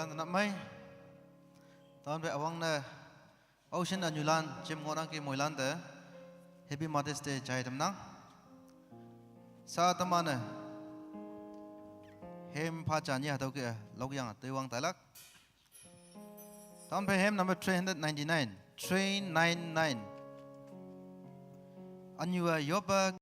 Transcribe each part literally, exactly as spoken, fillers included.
Nap mai. Tawn pe awang na. Ocean anyulan, Jim ngorang ki moilan te. Happy Mother's Day jai tamnang. Sa tamana. Hem pha cha ni hatau ke, lok yang, te wang talak. Tawn pe hem number three hundred ninety-nine. Three nine nine. Anyu a yopa.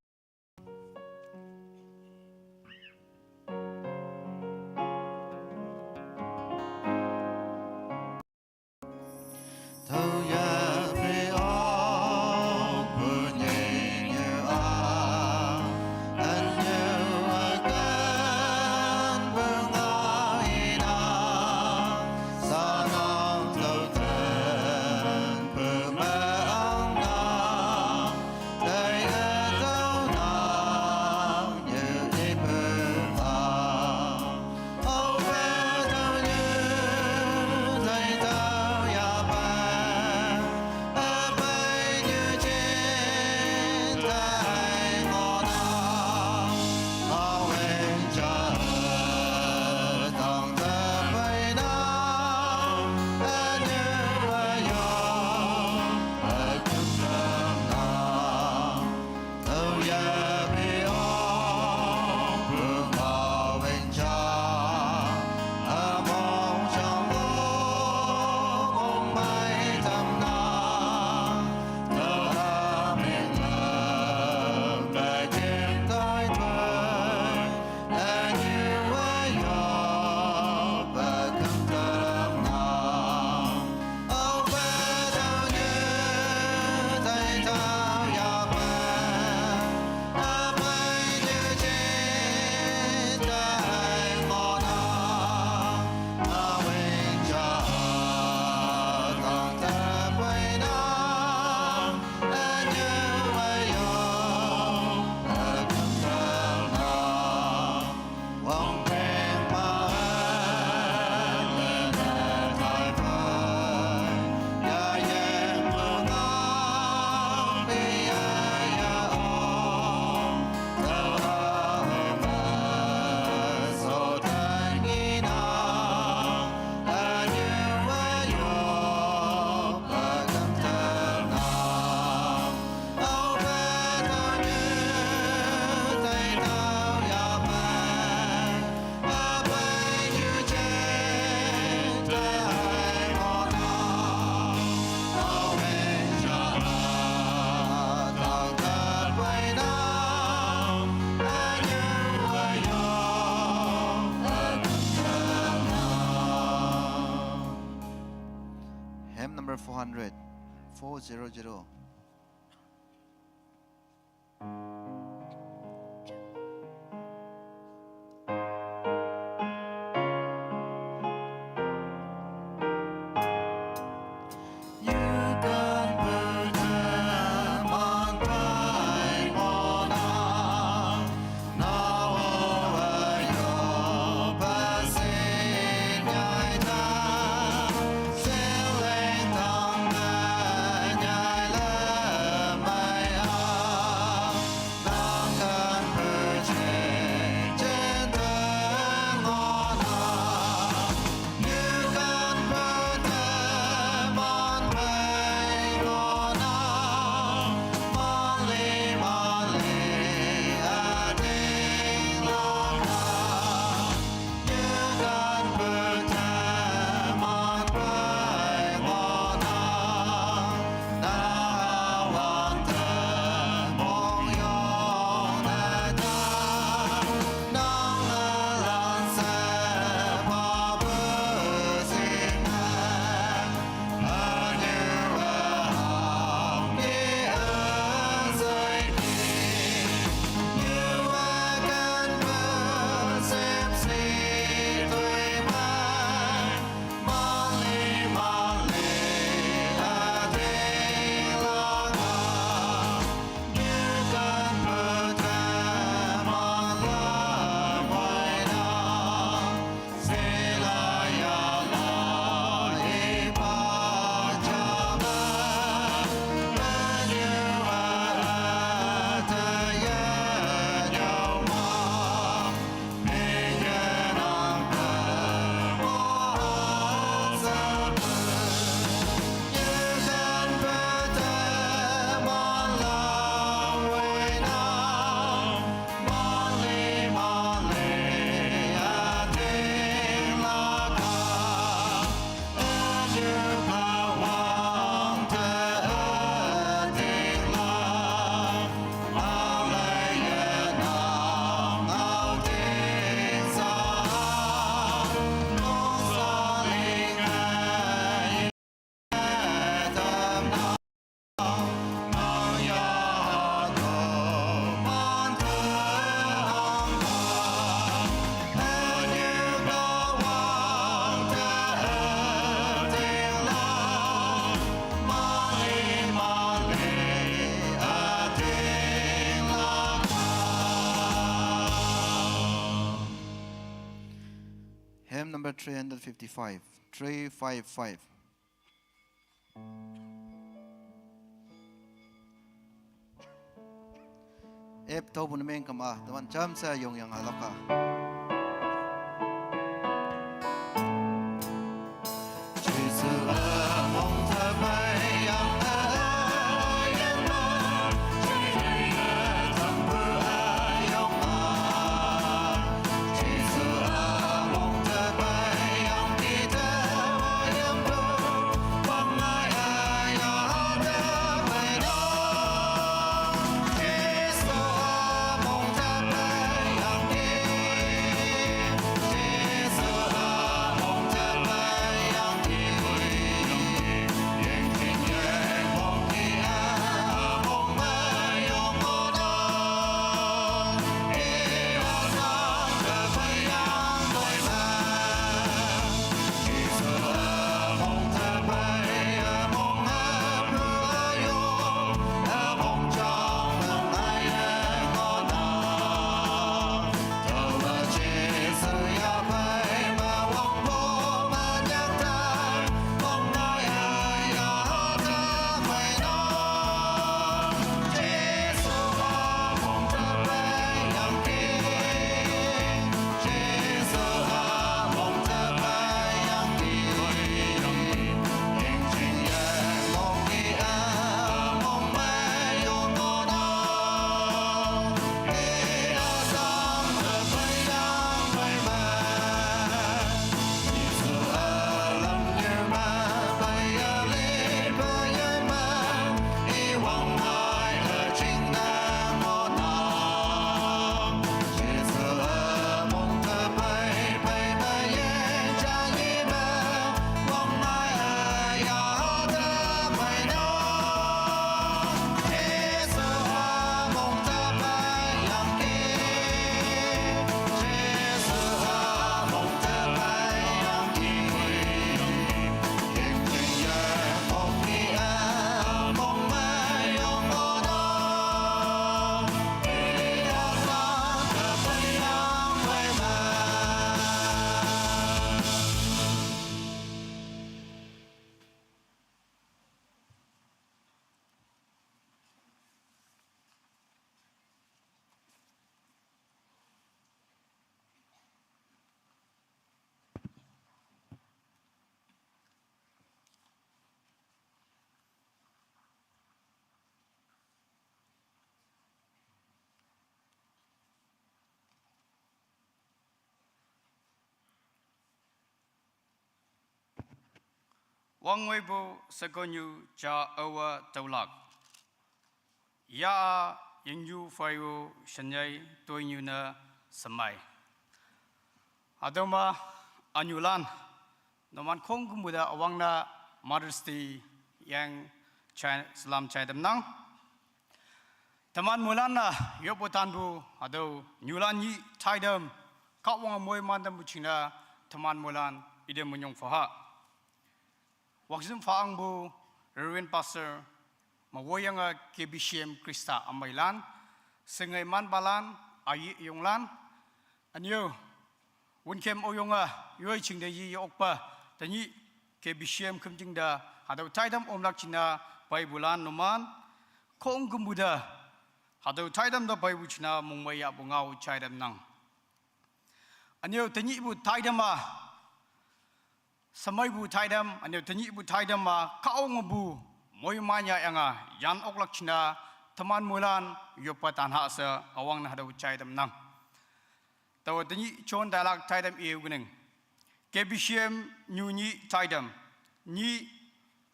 Hymn number four hundred, four zero zero. number three hundred fifty-five, three five five. Ep tau bu na meng kama, teman cham sa yong yang halaka. Wangwei bu sekonyu cha awa taulak. Ya a yingyu fayu shanyai toinyu na samai. Adoma anyulan, noman khong kumuda awang na Mother's Day yang chai, salam chai dem nang. Teman mulan na yopo tanbu ado nyulan yi chai dem, kawang moi man dem buching na teman mulan ide munyong faha. Wakzim faang bu Reverend Pastor mawoyang a K B C M Krista amailan, sengai man balan, ayi yonglan, anyo, wunkem oyong a, yoi ching da yi okpa, tanyi K B C M kum ching da, hadau taidam omlak china, pai bulan numan, kong kumbuda, hadau taidam da pai buchina, mungmaya bungau chaidam nang. Anyo tanyi bu taidam a, samai bu taidam, anyo tanyi bu taidam a, kaong bu, moi manya yanga, yan oklak china, teman mulan, yopa tanha sa, awang na hadau chaidam nang. Tawa tanyi chon dalak taidam e ugneng. K B C M nyu nyi taidam. Nyi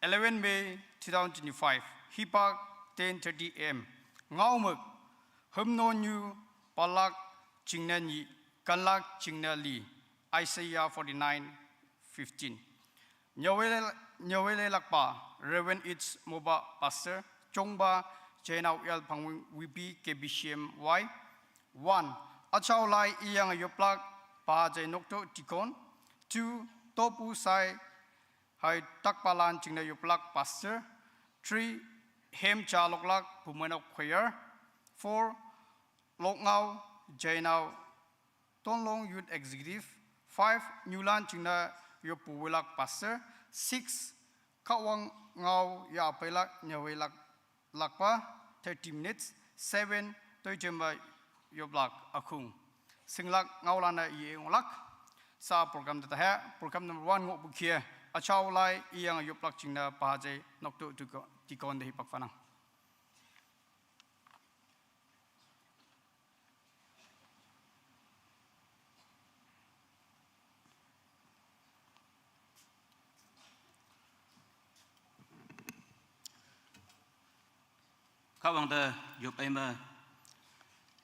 eleven May two thousand twenty-five. Hipak ten thirty A M. Ngau mek. Hemno nyu palak chingna nyi, kalak chingna li. Isaiah forty-nine fifteen. Nyawele, nyawele lakpa, Reverend H Moba Pastor, Chongba, Jainau L Pangwing V P K B C M Y. One, Achau Lai Iyang yoplak, Pa Jai Nokto Tikon. Two, Topu Sai Hai Takpalan Chingna yoplak Pastor. Three, Hem Cha Loklak Pumanok Choir. Four, Lokngau Jainau Tonlong Youth Executive. Five, Nyulan chingnü yopu wilak pastor. Six, Kahwang ngao ya apailak nyawailak lakpa, thirty minutes. Seven, Toijemba yoplak akhung. Singlak ngaolanü ye ngonglak. Sa program tata he, program number one ngohpu khie, achao lai iyang yoplak chingnü paje nokto tuko, tikon de hipak fanang. Kahwang te yop eima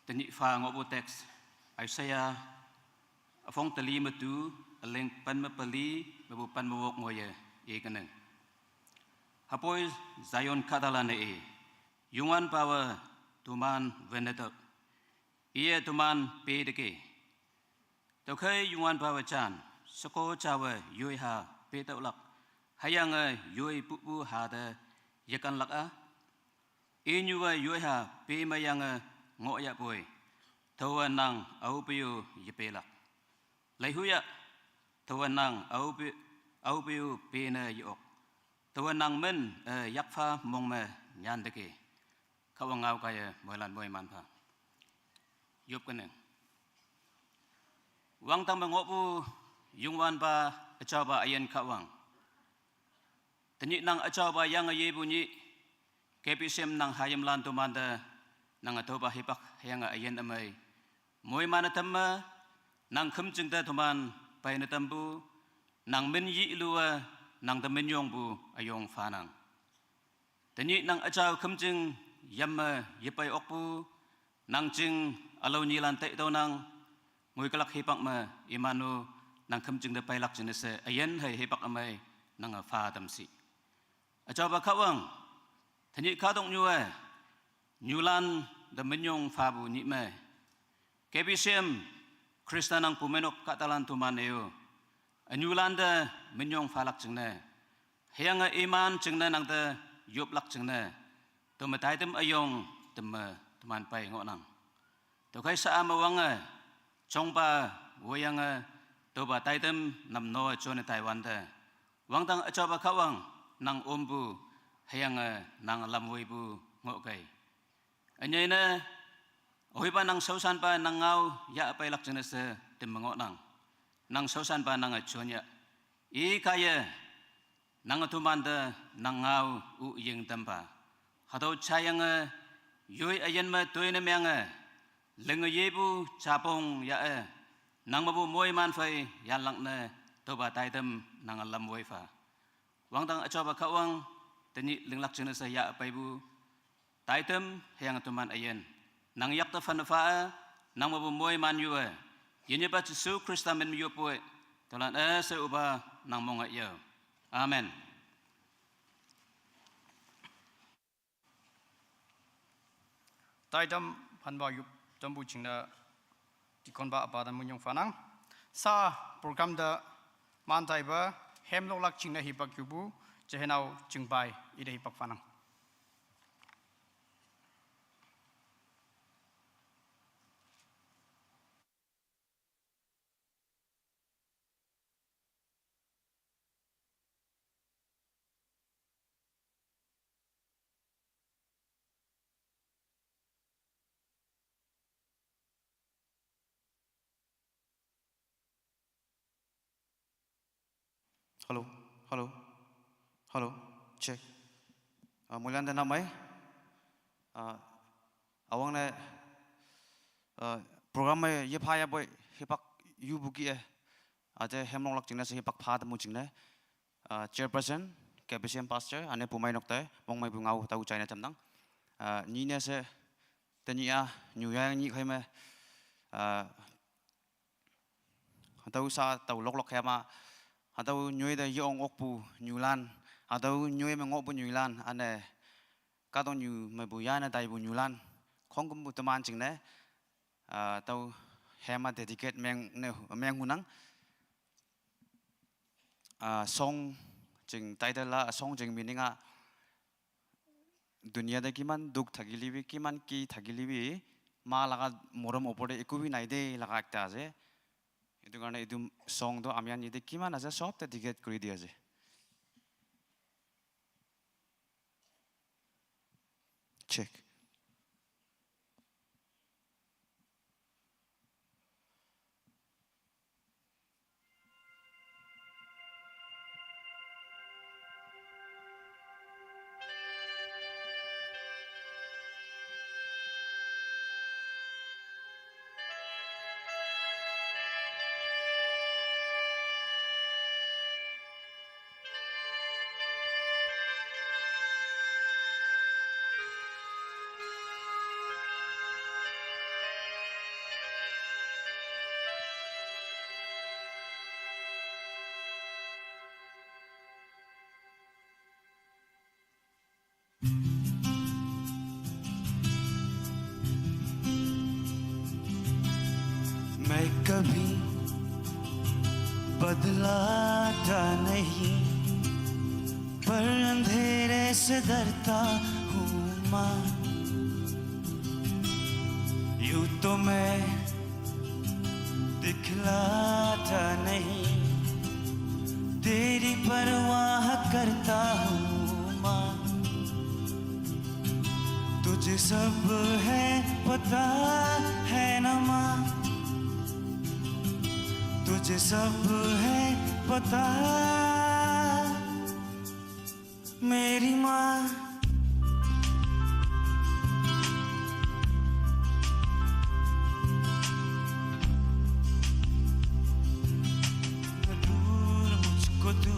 tenyih fa ngohpu text Isaiah afong teli metu, aling pen me peli mepu pen me wok ngoye, ye keneng. Hapoi Zion kahtalanü e, Youngwanpawe toman wenetep, iye toman pedeke. Tüokhei Youngwanpawe jan, sheko jawe yoi ha petüolak, hüyange yoi pupu ha te yekanlak a. Inyuwe yoi ha pe meyange ngohyapoi, taowe nang aope-o yepelak. Leihuya, taowe nang aope, aope-o pene ye-ok. Taowe nang min, eh, yakpha mong me nyanteke. Kahwang ngao kaiye moilan moiman pha. Yop keneng. Wangtang me ngohpu Youngwanpa, üjaopa üyin Kahwang. Tenyih nang üjaopa yange yepu nyih, K B C M nang hayimlan tomante, nang ütopa hipak hüyange üyin ümei. Moiman-e tamme, nang khümjing te toman peine tampu, nang min yiluwe, nang te minyongpu üyong fanang. Tenyih nang üjao khümjing yamme yepei okpu, nang jing ülao nyilan te taonang, ngoikülak hipak me imanu, nang khümjing te peilak jingne she, üyin hei hipak ümei, nange pha tamshi. Üjaopa Kahwang, tenyih kahtoknyu e, nyulan te minyong phapu nyih me, K B C M, Khrista nang pumeinok kahtalan toman-e-o, ünyulan te minyong phalak jingne, hüyange iman jingne nang te yoplak jingne, tome taitam üyong teme toman pei ngohnang. Tüokhei sha-a me wange, jongpa woyange, tüopa taitam namno jone taiwante, wangdang üjaopa Kahwang, nang ompu, hüyange nang lamwoipu ngohkei. Ünyei ne, ohipa nang shaoshanpa nang ngao yahpeilak jingne she teme ngohnang. Nang shaoshanpa nange jonyah. I kaiye, nange tomante nang ngao üying tampha. Hatüo jayange, yoi üyin me toine menge, linge yepu japong yah-e, nang mepu moiman phei yanlak ne, tüopa taitam nange lamwoi pha. Wangdang üjaopa Kahwang, tenyih linglak jingne she yahpeipu taitam hüyange toman üyin, nang yakte phanne pha-e, nang mepu moiman yu-e, yinyepa Jesu Khrista min me yoppoi, tüolan üshei üpa nang monge yao. Amen. Taitam phanpa yop tampu jingne, deaconpa apa te minyong phanang. Sa program te man taipa, hemloklak jingne hipak yupu, jehenao jingpai, ite hipak phanang. Hello, hello, hello, check. Ah, moilan te nap mei. Ah, üwangne, ah, program me yepha yapoi hipak yupu kih-e. Aje hemloklak jingne she hipak pha tamu jingne, ah, chairperson, K B C M pastor, üne pumeinok te mongmeipu ngao tao jaine tamnang. Ah, nyine she, tenyih-a, nyuyang nyih khei me, ah, hatüo sha tao loklok hema, hatüo nyoi te yong okpu nyulan, hatüo nyoi me ngohpu nyulan, üne kahtoknyu mepu yane taipu nyulan, khongkümpu teman jingne, ah, tüo hema dedicate meng ne, meng hunang. Ah, song jing title-a, song jing meaning-a, दुनिया te kiman dukh thakilibi, kiman ki thakilibi, ma laga morom opor te ekubi nai de laga ekta ase. এইটো কাৰণে এইটো চংটো আমি ইয়াত নিজে কিমান আছে, চব ডেডিকেট কৰি দিয়া যায়। চেক। मैं कभी बदलाता नहीं, पर अंधेरे से डरता हूँ माँ। यूं तो मैं दिखलाता नहीं, तेरी परवाह करता हूँ माँ। तुझे सब है पता, है ना माँ? तुझे सब है पता, मेरी माँ। दूर मुझको तू,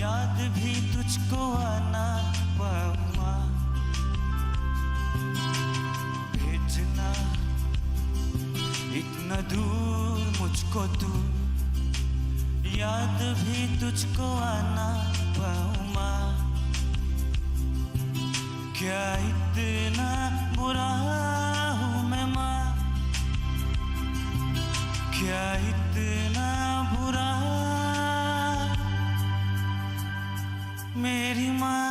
याद भी तुझको आना पाऊँ माँ। भेजना इतना दूर मुझको तू, याद भी तुझको आना पाऊँ माँ। क्या इतना बुरा हूँ मैं माँ, क्या इतना बुरा मेरी माँ।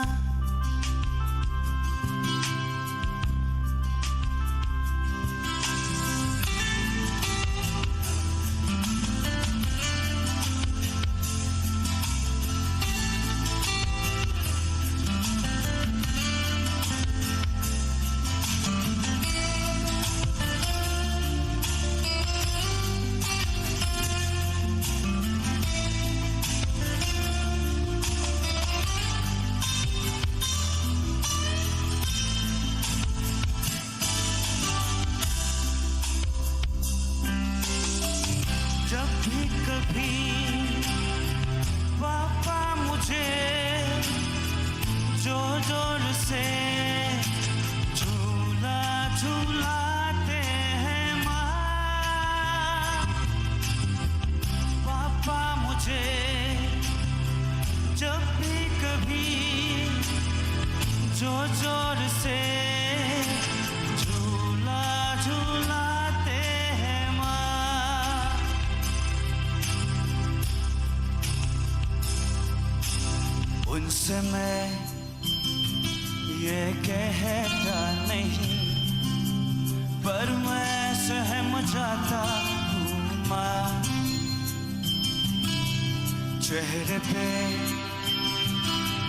जब भी कभी पापा मुझे जोर जोर से झूला झूलाते हैं माँ, पापा मुझे जब भी कभी जोर जोर से झूला झूलाते हैं माँ, उनसे मैं ये कहता नहीं, पर मैं सहम जाता हूँ माँ। चेहरे पे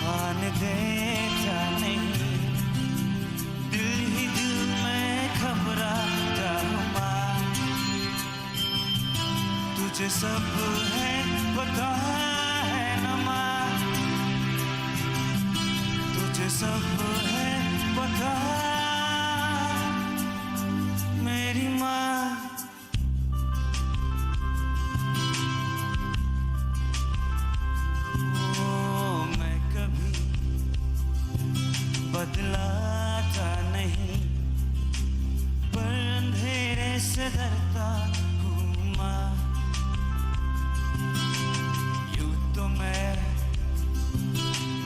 आने देता नहीं, दिल ही दिल में घबराता हूँ माँ। तुझे सब है पता, है ना माँ? तुझे सब है पता, मेरी माँ। ओ, मैं कभी बदलाता नहीं, पर अंधेरे से डरता हूँ माँ। यूं तो मैं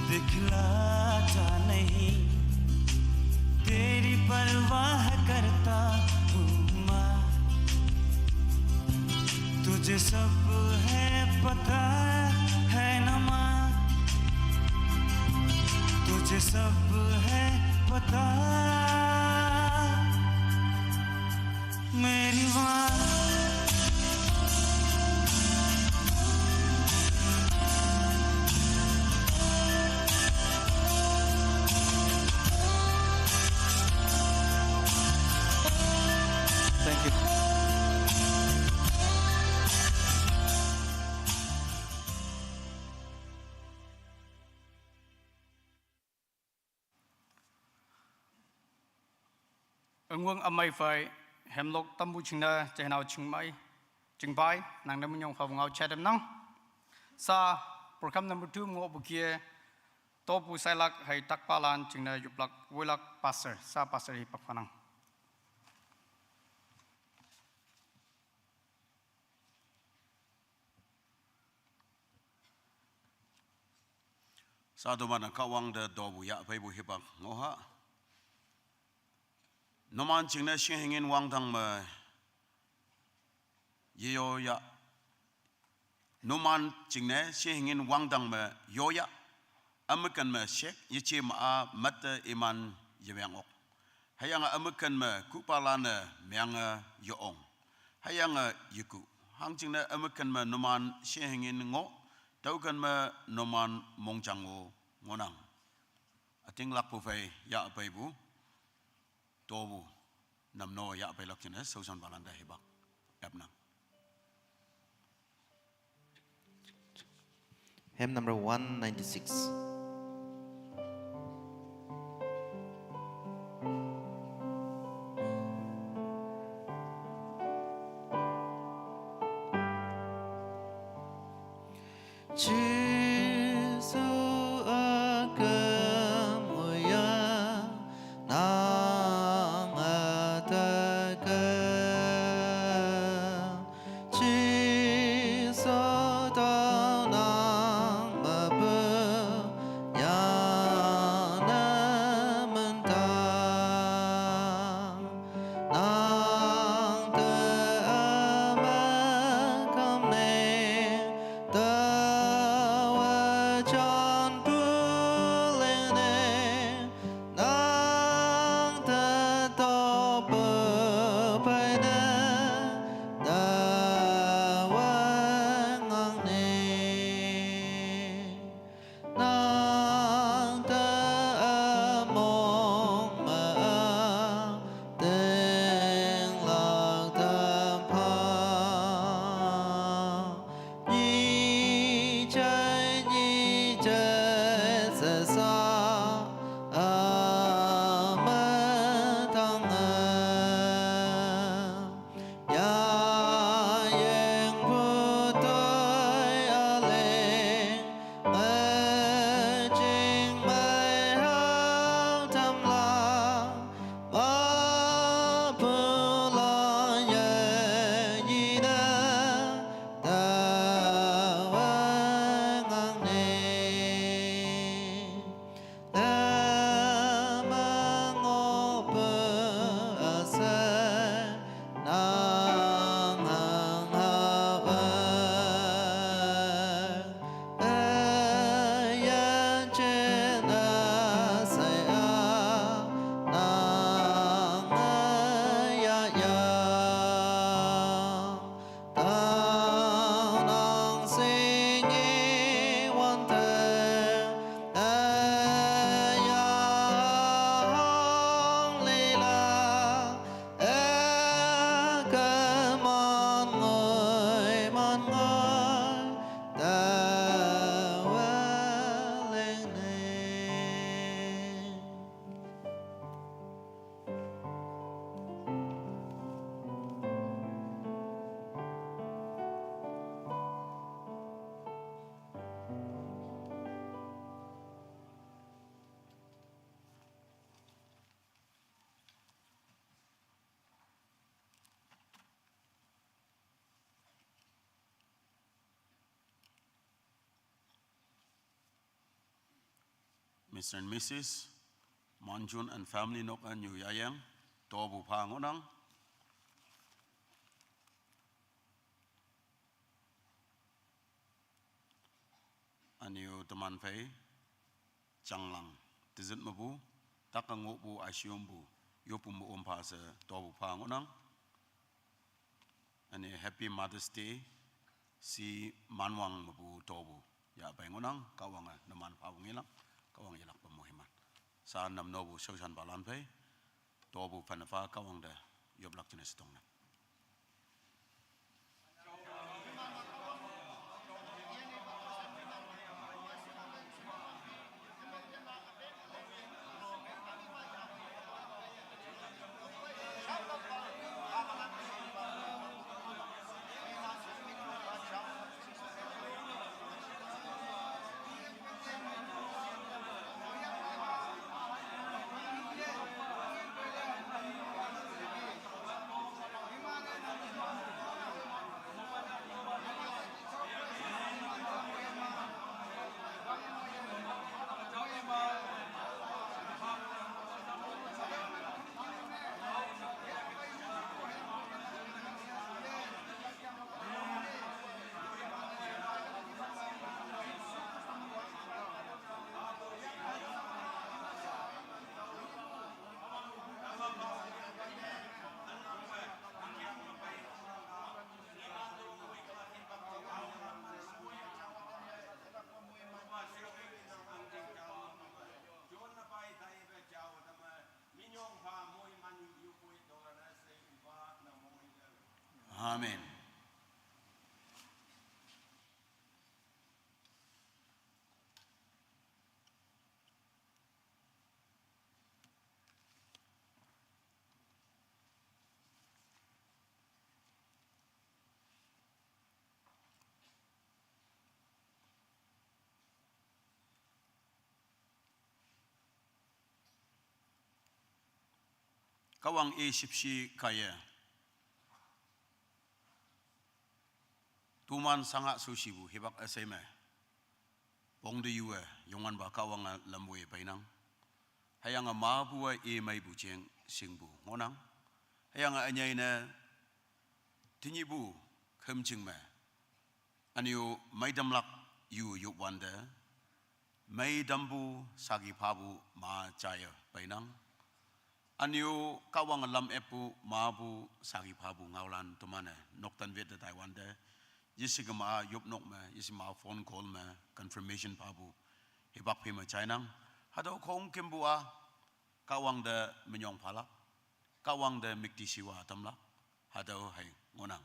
दिखलाता नहीं, तेरी परवाह करता हूँ माँ। तुझे सब है पता, है ना माँ? तुझे सब है पता, मेरी माँ। Ungwang amai phai, hemlok tambu chingnü, chahnao chingmai, chingbai, nang namun yong phau ngao chadam nang. Sa, program number two, ngo bukie, topu sailak, hai takpalan, chingnü yuplak, wuilak, pastor, sa pastor hi pakpanang. Sa duman Kahwang de dobu ya, phaibu hipak ngoha. Numan chingnü shihingin wangdang me yeyo ya. Numan chingnü shihingin wangdang me yoya. Amükan me shek, yechi ma a mate iman yemyang ok. Hayang amükan me kupalanü myang yoong. Hayang yiku. Hang chingnü amükan me numan shihingin ngo, taukan me numan mongchang ngo ngonang. Ating lakpu phai ya phaibu. Tobu, namno ya phai lak chingnü, sausan balanda hibak, yapnang. Hymn number one ninety-six. Jisu akam nguya nang atakan. Jisu tau nang mabu yang na mentang. Nang te amakam ne, te wajan pulene, nang te to pepaine, te wangang ne. Nang te among ma a ting lak tam pa. Nyi chai, nyi chai, sa sa, a ma tang a. Ya yang putoi aling, mejing mai hau tam la, ma pula ya yina, ta wa ngang ne. Amang ope ase nang hang hau e. Ayan chen asai a nang aya ya. Tau nang singi wan te, a ya hong li la, a ke man ngoi, man ngoi, ta wa leng ne. Mister and Missus Manjun and family nok anyu yayang, tobu pha ngonang. Anyu teman phai, changlang, tizit mabu, tak angu bu, asyum bu, yopu mu um pha se, tobu pha ngonang. Ani Happy Mother's Day, si manwang mabu tobu. Ya bai ngonang, kawang a, naman pha ngilang, kawang yelak pamuhiman. Sa nam nobu, shosan balan phai, tobu phan pha kawang de, yoblak jenis tong nam. Amen. Kahwang i shipshi kaiye. Toman sangha sushipu hipak üshei me. Pong te yu-e, Youngwanpa Kahwange lampu-e peinang. Hüyange mapu-e i meipu jeng shingpu ngohnang. Hüyange ünyei ne tenyihpu khümjing me. Ünyu meitamlak yu yopwante. Meitampu saki phapu ma jaiye peinang. Ünyu Kahwange lam eppu mapu saki phapu ngaolan teman-e noktan wet te taiwante. Yeshikema yopnok me, yeshima phone call me, confirmation phapu. Hipak phei me jainang. Hatüo khongkümpu-a Kahwang te minyong phalak. Kahwang te müktishiwa tamlak. Hatüo hei ngohnang.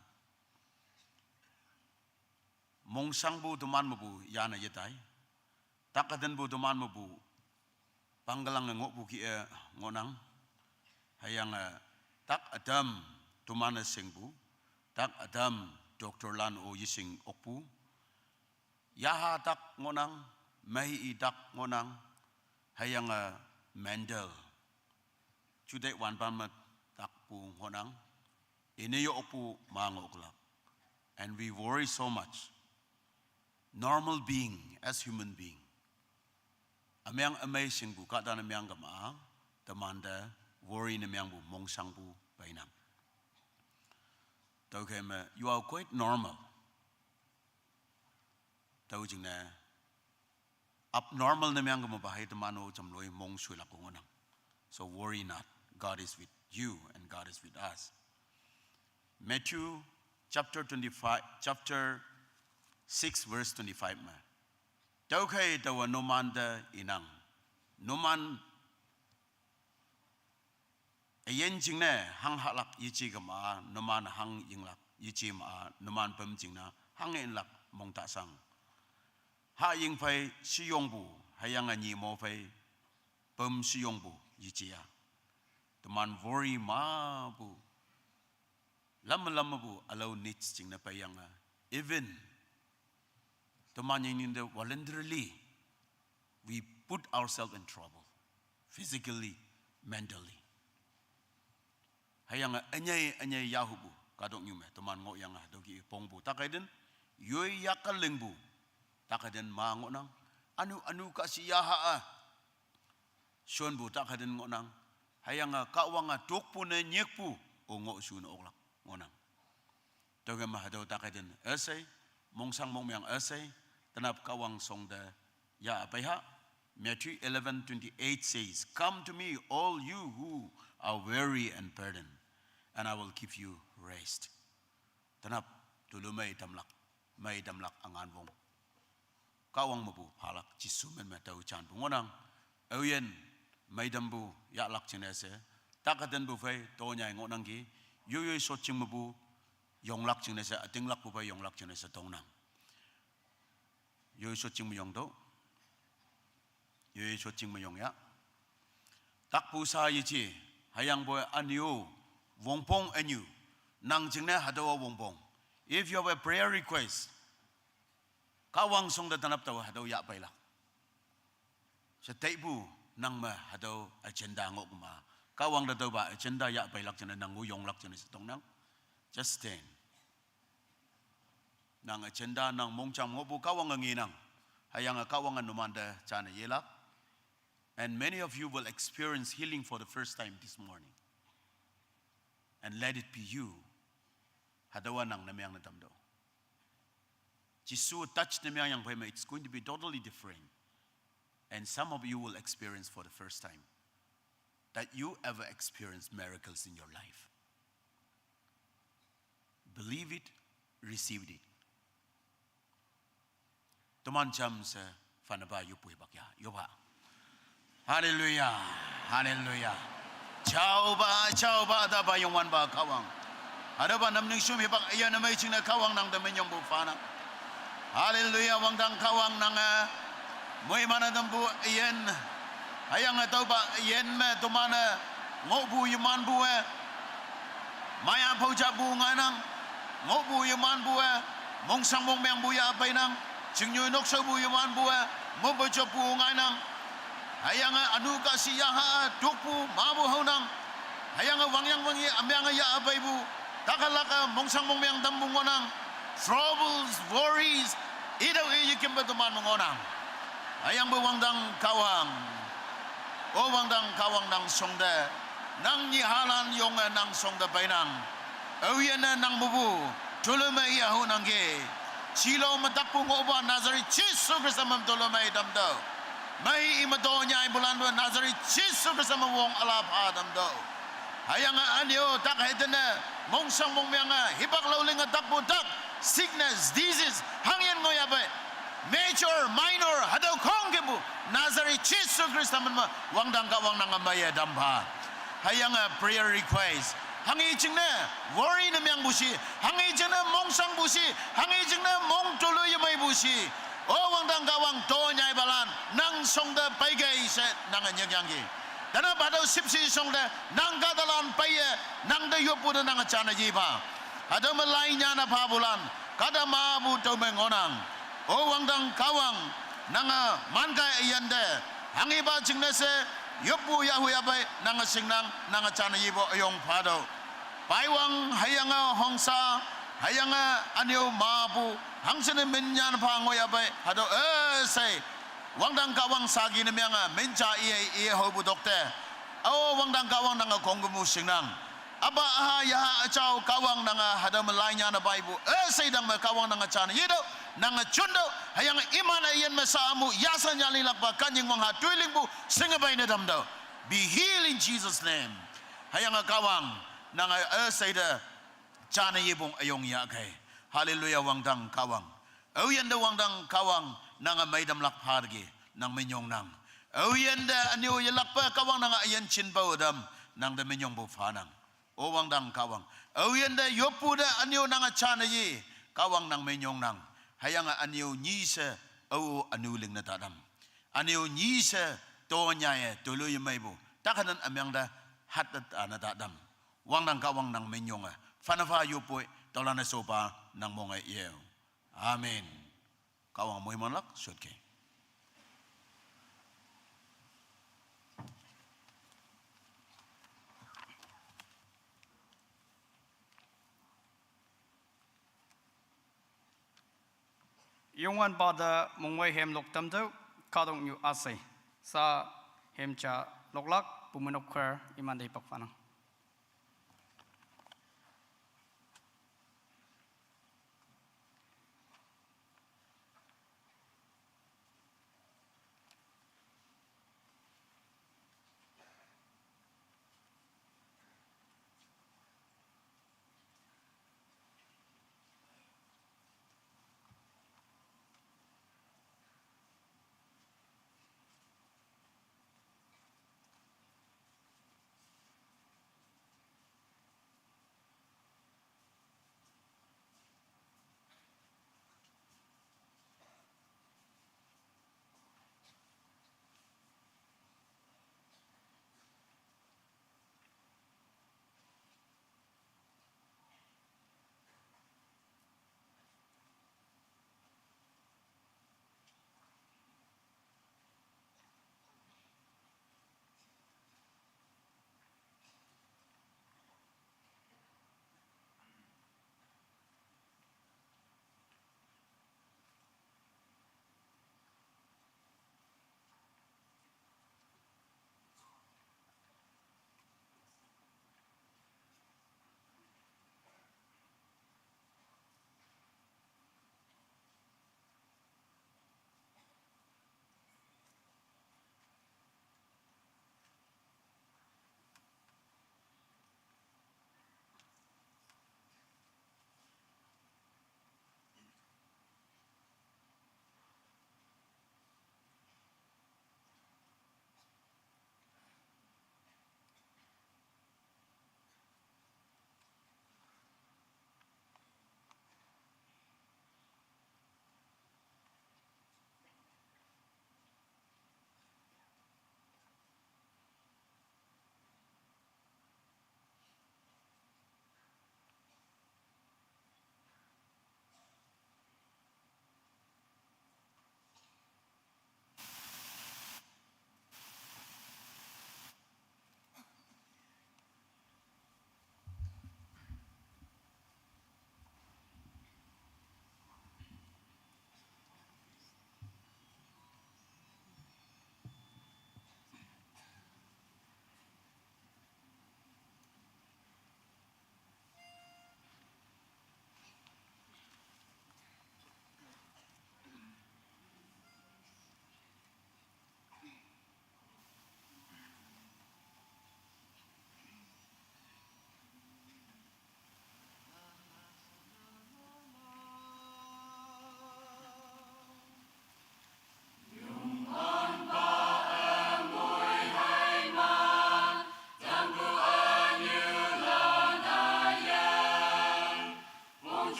Mongshangpu teman mepu yane yetai. Tak ütinpu teman mepu pangkelange ngohpu kih-e ngohnang. Hüyange tak ütam teman-e shingpu. Tak ütam doctor lan-o yeshing okpu. Yaha tak ngohnang, mei i tak ngohnang, hüyange mental. Juteih wanpan me takpu ngohnang, ine yo okpu ma ngoh oklak. And we worry so much. Normal being, as human being. Ümeng ümei shingpu kahta ne meng kema, temante worry ne mengpu mongshangpu peinang. Tüokhei me, you are quite normal. Tüo jingne, abnormal ne meng kema pa hei teman-o jamloi mong shuilak ngohnang. So worry not. God is with you and God is with us. Matthew chapter twenty-five, chapter six, verse twenty-five me. Tüokhei taowe numan te inang. Numan üyin jingne hang hahlak yeje kema, numan hang yinglak yeje ma, numan püm jingne hang yinlak mongtashang. Hahying phei sheyongpu, hüyange nyimo phei püm sheyongpu yeje-a. Teman worry mapu. Lam lam mepu ülao needs jingne peiyange. Even teman yingningte voluntarily, we put ourselves in trouble, physically, mentally. Hüyange ünyei ünyei yahupu kahtoknyu me teman ngohyange hatüo kih-e pongpu takheiten, yoi yakalingpu takheiten ma ngohnang, ünu ünu kahshi yaha-a shonpu takheiten ngohnang. Hüyange Kahwange tokpu ne nyikpu-o ngohshu ne oklak ngohnang. Tüokhei me hatüo takheiten üshei, mongshang mongmeang üshei, tenap Kahwang shong te yah peiha. Matthew eleven twenty-eight says, "Come to me, all you who are weary and burdened, and I will give you rest." Tenap tulu meitamlak, meitamlak üngan wong. Kahwang mepu phalak Jesu men me tao janpu ngohnang. Aoyin meitampu yahlak jingne she, takheitenpu phei tonyai ngohnangki. Yoiyoi shotjing mepu yonglak jingne she, ütinglakpu phei yonglak jingne she tongnang. Yoiyoi shotjing me yongtüoh. Yoiyoi shotjing me yong ya. Takpu sa yeje, hüyangpoi ünyu, wongpong ünyu. Nang jingne hatüowa wongpong. If you have a prayer request, Kahwang shong te tenap taowe hatüo yah peilak. She taipu nang me hatüo agenda ngohkema, Kahwang te tüopa agenda yah peilak jingne nang-o yonglak jingne she tongnang. Just stand. Nang agenda, nang mongjang ngohpu Kahwange ngenang. Hüyange Kahwange numante jane yelak. And many of you will experience healing for the first time this morning. And let it be you. Hatüowa nang ne meang ne tamtüoh. Jesu touch ne meang yangphei me, it's going to be totally different. And some of you will experience for the first time that you ever experienced miracles in your life. Believe it, receive it. Teman jamshe, fanapa yoppu hipak ya, yoppha. Hallelujah, hallelujah. Jaopa, jaopa, tapa Youngwanpa Kahwang. Hatüopa nam ningshum hipak üyin ümei jingne Kahwang nangte minyongpu phanang. Hallelujah, wangdang Kahwang nange, moiman-e tampu üyin, hüyange tüopa üyin me toman-e, ngohpu yemanpu-e, maya phao japu ngainang, ngohpu yemanpu-e, mongshang mongmeangpu yah peinang, chingnyu nokshaopu yemanpu-e, mongpe joppu ngainang, hüyange ünu kahshi yaha tokpu mapu haonang, hüyange wangyang wangyi ümyange yah peipu, takalak-e mongshang mongmeang tampu ngohnang, troubles, worries, itüo i yekimpe teman me ngohnang. Hüyangpoi wangdang Kahwang, o wangdang Kahwang nang shongte, nang nyihalan yonge nang shongte peinang. Aoyinne nang mepu toloimei yahunangki. Shilo me takpu ngohpa Nazareth Jesu Khrista me toloimei tamtüoh. Mei ime to nyaipulan pe Nazareth Jesu Khrista me wong üla pha tamtüoh. Hüyange ünyo tak hei tene, mongshang mongmeange hipak lao linge takpu tak, sickness, disease, hangyin ngohyahpei, major, minor, hatüo khongkümpu Nazareth Jesu Khrista min me wangdang Kahwang nange meiye tam pha. Hüyange prayer request, hanghe jingne worry ne meangpu shi, hanghe jingne mongshangpu shi, hanghe jingne mong toloi yemeipu shi, o wangdang Kahwang to nyaipalan nang shongte peikei she nange nyikyangki. Tenap hatüo shüpshe shongte nang kahtalan peiye, nangte yoppu te nange jane yepha. Hatüo me lai nyane phapulan, kahta mapu tüome ngohnang. O wangdang Kahwang, nange mankai üyinte, hanghepa jingne she, yoppu yahu yahpei nange shingnang, nange jane yepu üyong phatüoh. Paiwang hüyange Hongsa, hüyange ünyo mapu, hangshinne min nyan pha ngohyahpei hatüo üshei, wangdang Kahwang saki ne meange min ja iye iye haopu tokte, o wangdang Kahwang nange khongkümpu shingnang. Apa üha yaha üjao Kahwang nange hatüo me lai nyane peipu üshei tang me Kahwang nange jane yetüoh, nange juntüoh, hüyange iman-e üyin me sa amu yashan yalilakpa kanying wangha toi lingpu shinge peine tamtüoh. Be healed in Jesus' name. Hüyange Kahwang, nange üshei te jane yepong üyong yahkei. Hallelujah, wangdang Kahwang. Aoyinte wangdang Kahwang nange meitamlak phateki, nang minyongnang. Aoyinte ünyo yelakpe Kahwang nange üyin jinpao tam, nangte minyongpu phanang. O wangdang Kahwang, aoyinte yoppu te ünyo nange jane ye, Kahwang nang minyongnang. Hüyange ünyo nyi she, ao ünu lingne tatam. Ünyo nyi she, to nyaiye toloi yemeipu, takhanan ümyangte, hatte tane tatam. Wangdang Kahwang nang minyonge, phane pha yoppoi, tüolan-e shopa nang monge yeo. Amen. Kahwang moimanlak shotke. Youngwanpa te mongmei hemlok tamtüoh, kahtoknyu üshei. Sha hem ja loklak, Bumeinok choir imante hipak phanang.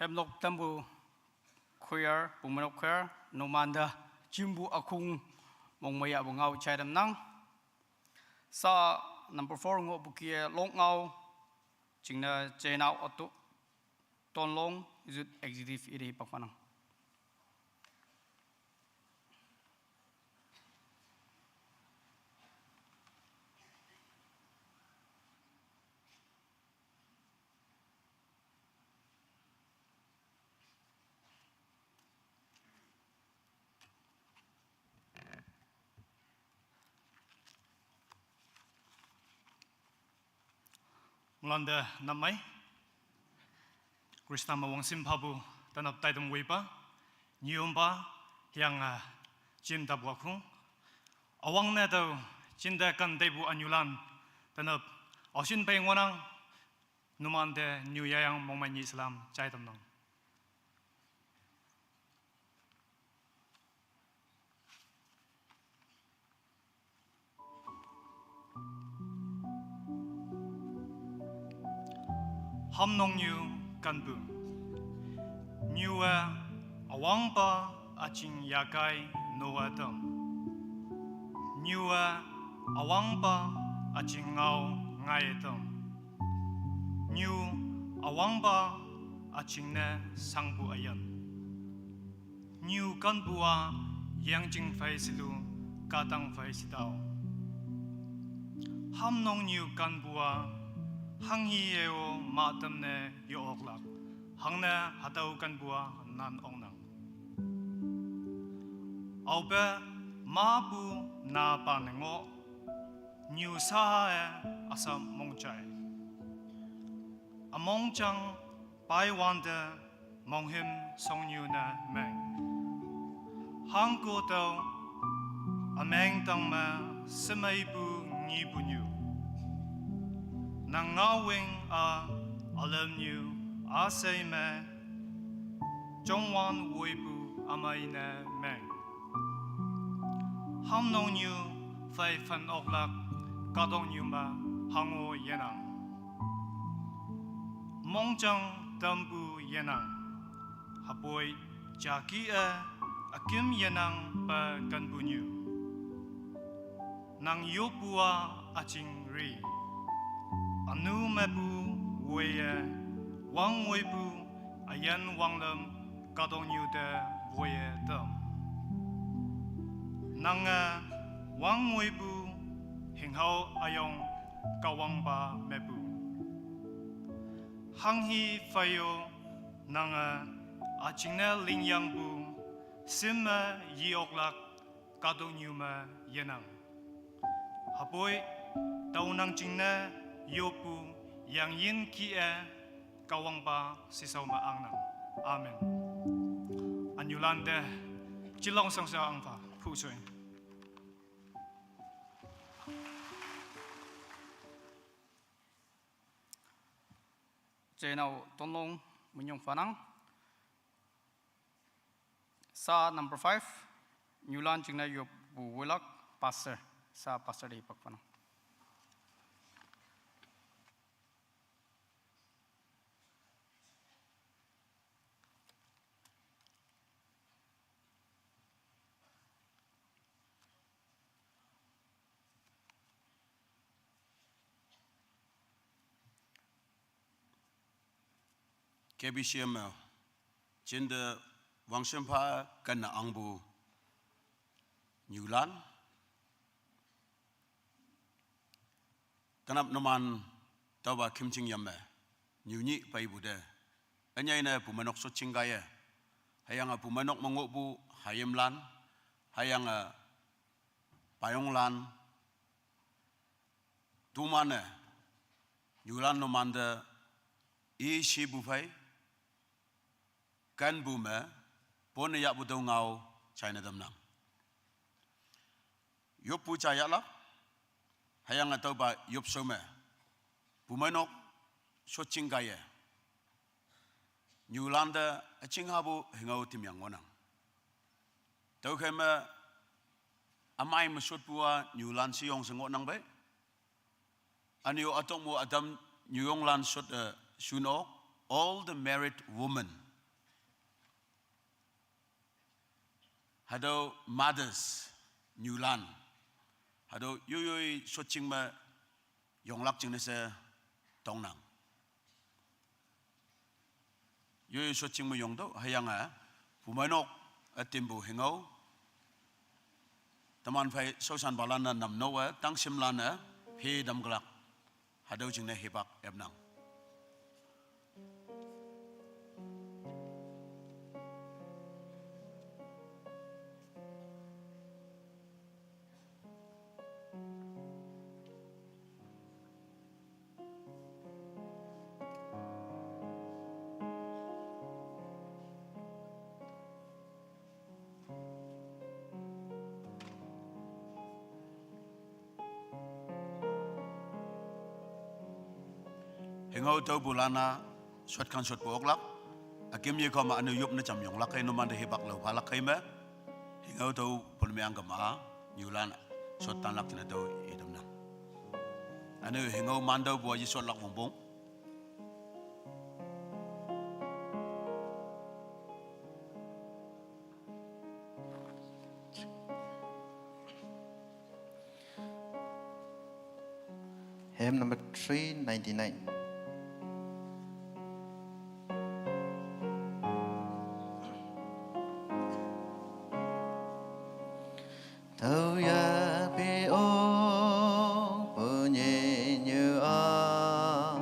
Pemlok Tampu Choir, Pumeinok Choir, numante jimpu ükhung mongmeiya pu ngao jai tamnang. Sa number four ngohpu kih-e Lokngao, jingne Jeinao Ato, Tonlong, Youth Executive ite hipak phanang. Moilante nap mei. Khrista me wangshim phapu tenap taitam woipa, nyiyompa, hüyange jim tapu ükhung. Üwangne tao jinte kanteipu ünyulan tenap aoshin pei ngohnang. Numante nyuyayang mongmei nyi salam jai tamnang. Hamnongnyu kanpu. Nyue üwangpa üjing yakai noe tam. Nyue üwangpa üjing ngao ngaiye tam. Nyu üwangpa üjingne shangpu üyin. Nyu kanpu-a yangjing phei shilu, kahtang phei shitao. Hamnongnyu kanpu-a hanghi-e-o mahtamne yo-oklak, hangne hatüo kanpu-a nan oknang. Aope mapu napa ne ngoh, nyu shaha-e üsap mongjai. Ümongjang paiwante monghüm shongnyu ne meng. Hangko tüo ümeng tangme shemeipu ngipu nyu. Nang ngaowing-a ülamnyu üshei me jongwan woipu ümei ne meng. Hamnongnyu phei phen oklak kahtoknyu me hango yenang. Mongjang tampu yenang. Hüpoi jaki-e üküm yenang pe kanpunyu. Nang yoppu-a üjing ri. Ünu mepu woiye, wangwoipu üyin wanglam kahtoknyu te woiye tam. Nange wangwoipu, hünghao üyong Kahwangpa mepu. Hanghi phei-o nange üjingne lingyangpu, shim me ye-oklak kahtoknyu me yenang. Hüpoi tao nang jingne yoppu yangyin kih-e Kahwangpa shishao me angnang. Amen. Ünyulante jilong shangsha angpha phushoi. Jeinao Tonlong minyong phanang. Sa number five, nyulan jingne yoppu woilak, pastor. Sa pastor te hipak phanang. K B C M-e jinte wangshim pha kenne angpu nyulan. Tenap numan tüopa khümjing yam me nyunyih peipu te, ünyei ne pumeinok shotjing kaiye, hüyange pumeinok me ngohpu hayimlan, hüyange payonglan, toman-e nyulan numante i shipu phei kenpu me ponne yahpu tüo ngao jaine tamnang. Yoppu ja yahlak, hüyange tüopa yopshao me pumeinok shotjing kaiye, nyulante üjinghapu hüngao timyang ngohnang. Tüokhei me ümei me shotpu-a nyulan sheyong she ngohnang pei. Ünyu ütok mo ütam nyuyonglan shot-e shun ok, all the married women. Hatüo mothers, nyulan. Hatüo yoiyoi shotjing me yonglak jingne she tongnang. Yoiyoi shotjing me yongtüoh, hüyange, pumeinok, ütimpu hingao. Teman phei shaoshanpalan-e namno-e, tangshimlan-e, phe tamkelak. Hatüo jingne hipak epnang. Hingao tüopulan-a, shotkan shotpu oklak. Üküm yekao me üne yop ne jam yonglak kei numante hipak lao phalak kei me. Hingao tüopu ne meang kema, nyulan, shottanlak jingne tüo itamnang. Üne hingao man tüopu-a yeshotlak wongpong. Hymn number three ninety-nine. Tüoya pi-o, punyi nyu-a,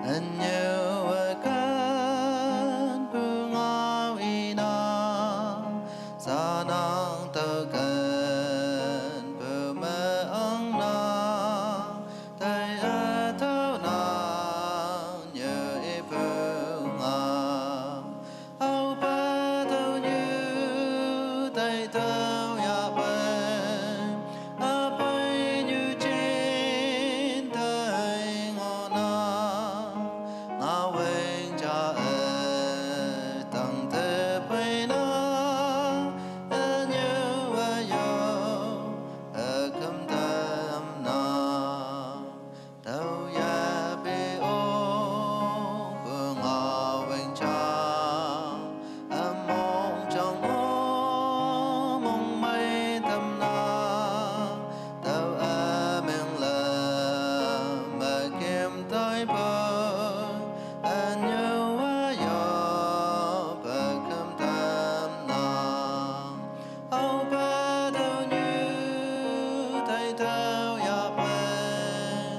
ünyu-e kenpu ngao inang, sanang tüo kenpu me angnang, tai-a tüonang nyu ipu ngao. Aope tüonyu tai tüo yahpei, üpei nyu jin tai ngohnang, ngao weng ja-e tangte peinang, ünyu-e yo, üküm tamnang. Tüoya pi-o, pu ngao weng ja, ümongjang-o, mongmei tamnang, tüo ümeng le, me kim taipu, ünyu-a yo, pe kem tamnang. Aope tüonyu tai tüo yahpei,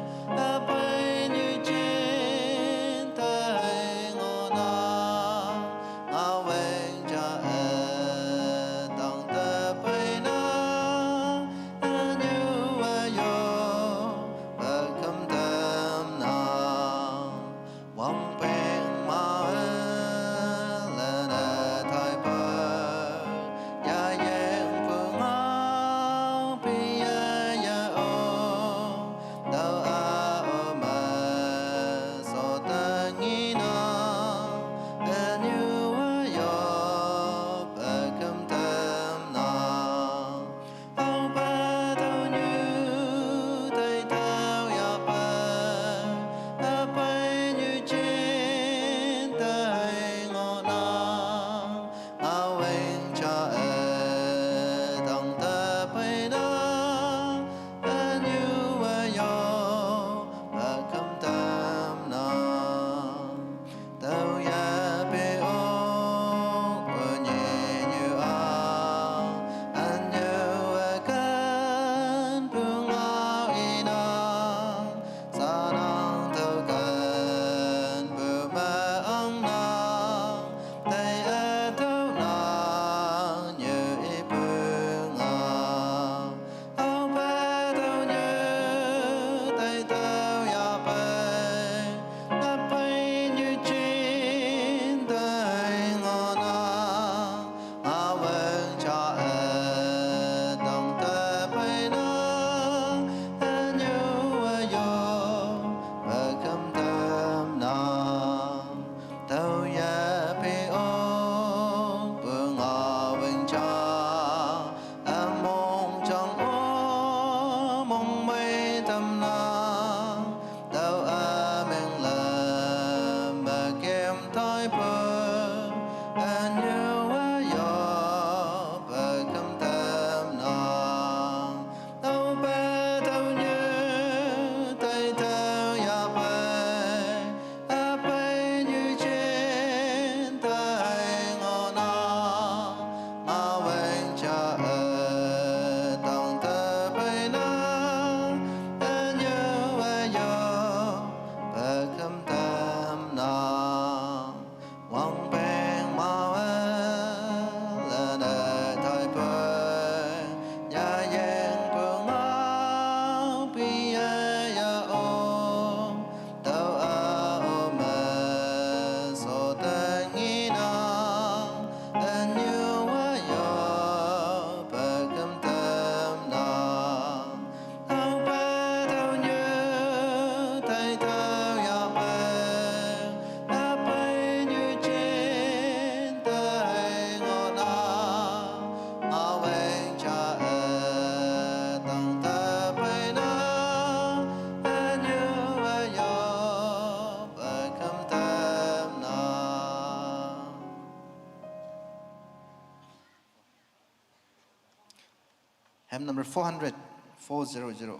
üpei nyu jin tai ngohnang, ngao weng ja-e tangte peinang, ünyu-e yo, pe kem tamnang. Wangpeng ma-e lene taipa, yayeng pungao piye ye Hymn number four hundred, four zero zero.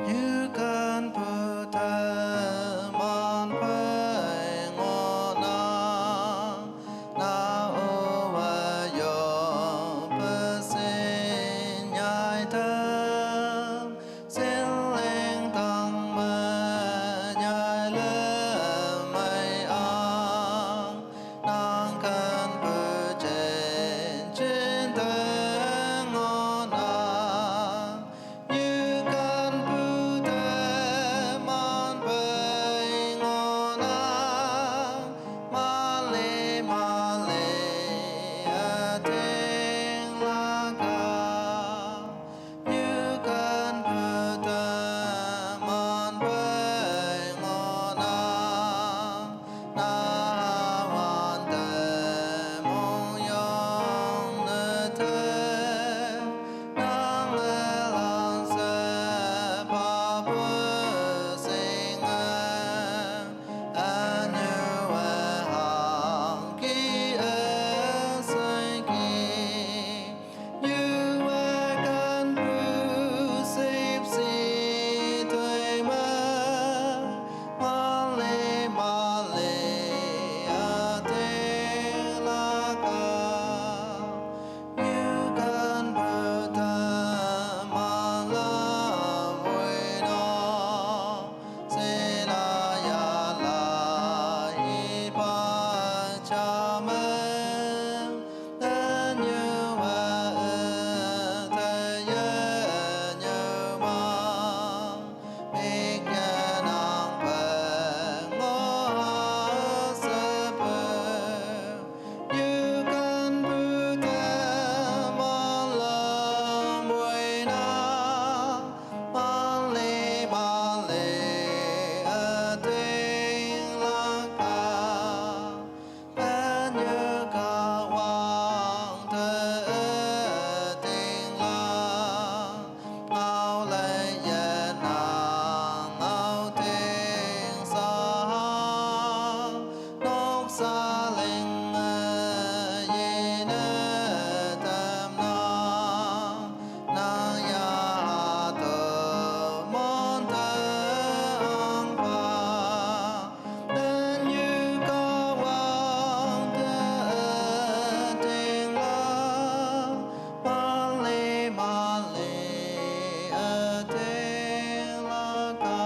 Ñu khan phu tha man phai ngo na, na o wa yo pa sin nyai tha, sin leng tang ma nyai le mai ang, nang khan phu chen chin tha ngo na. Ñu khan phu tha man phai ngo na, man le man le a teng la ka. Ñu khan phu tha man phai ngo na, na wan te mong yong na te, nang e lang se pa phu sing e, a ñu e hang ki e se ki. Ñu e khan phu sip si tui ma, ma le ma le a te la ka. Ñu khan phu tha ma la vui no, se la ya la i pa cha ma. Then you were the year you ma, make an ang pang mo ha se pe. Ñu khan phu tha man lam vui na, man le man le a teng la ka. Then ñu kha wang te a teng la. Ngau le ye na ngau ting sa ha, nok sa ling e ye ne tam na, nang ya ha to mon te ang pa. Then you go on the ting la, ma le ma le a ting la ka.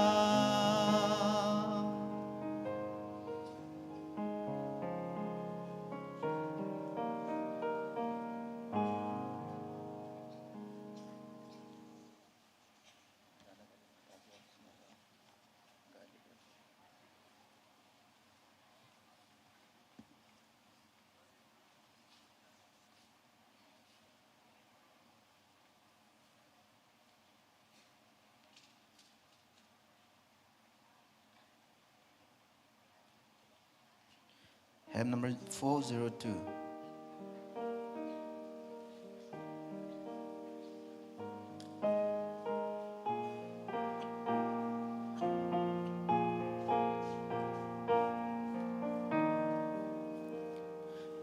Hymn number four zero two.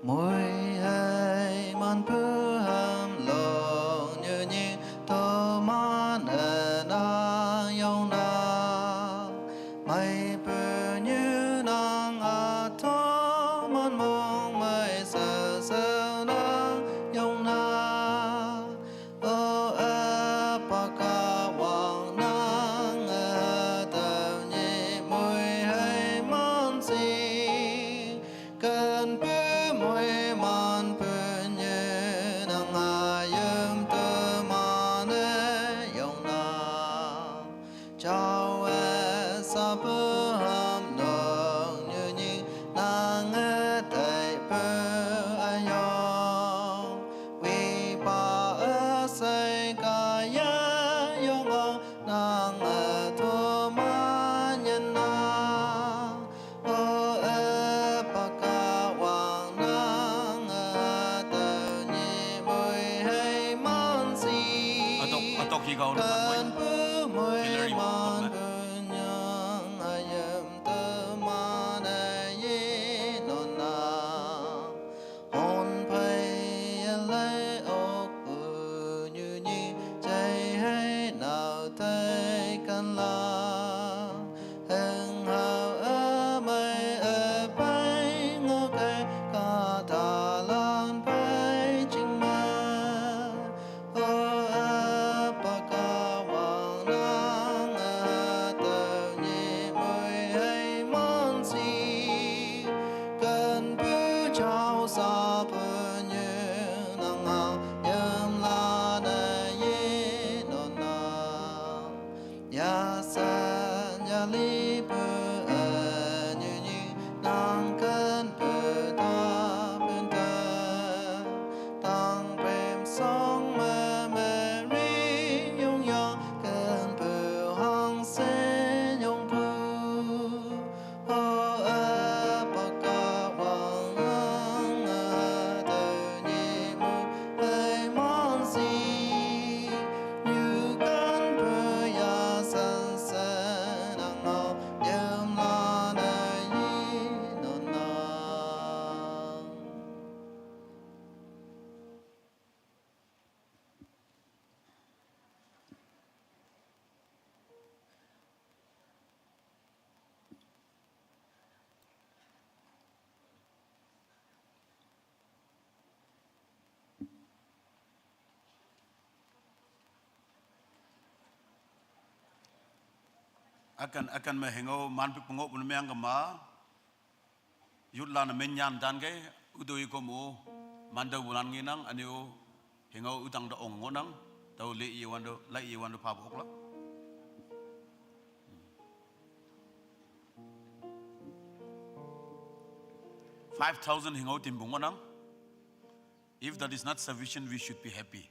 Mui hei man phu ham long ñu nhi to man e nang yong na. Mai phu ñu nang a to man mong mai sa sa nang yong na. O a pa ka wang nang a tau nhi mui hei man si. Khan phu mui man phu ñu nang a yum tu man e yong na. Chau e sa phu ham nong ñu nhi nang e tai phu a yong. Wi pa a sai ka ya yong o nang e tu man yan na. O e pa ka wang nang e tau nhi mui hei man si. Atok, atok hi kau na man mui. Khan phu mui man phu ñu. Li pơ a ñu ñu nang kăn pơ ta pơ ta. Tăng pem song ma Mary yong yong kăn pơ hăng sen yong pơ. Hơ a pa ka wang ang a tơ ñu mơ ai mon si. Ñu kăn pơ ya san san ang ngao yam la na yi non nang. Akan, akan mơ hêngô man pik pơngô̆ bơ̆n mơyang kơ ma. Yut lan a mĕnh nhan dan kơ, u dui kơ mu, man dâu bu lan ngih nang, anei u, hêngô u tăng dơ ong ngŏ nang, dâu lê̆ yê wan dơ, lê̆ yê wan dơ pha bơ̆ ôk lah. Five thousand hêngô tim bu ngŏ nang. If that is not sufficient, we should be happy.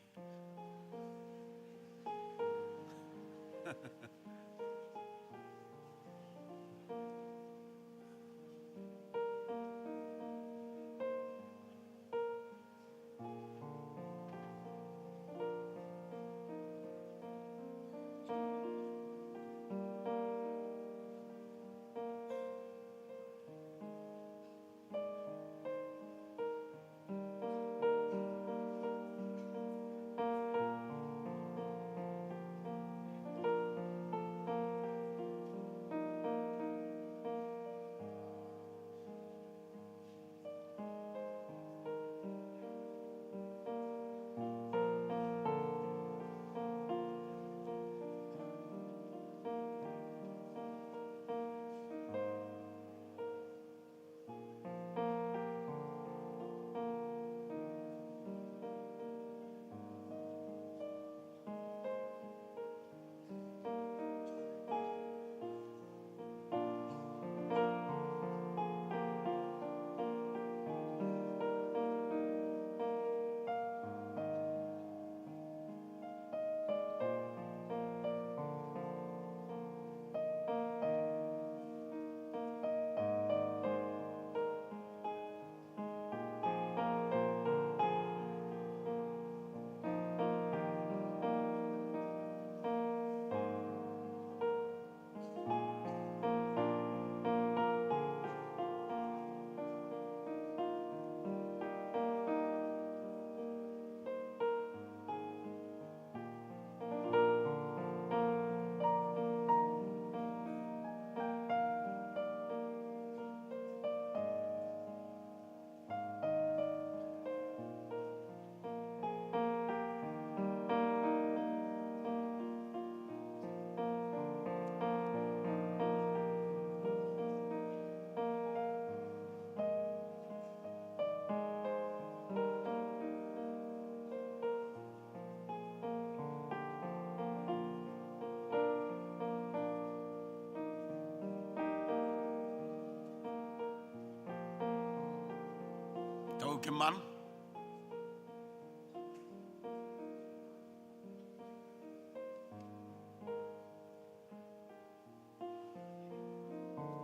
Tâu kơman.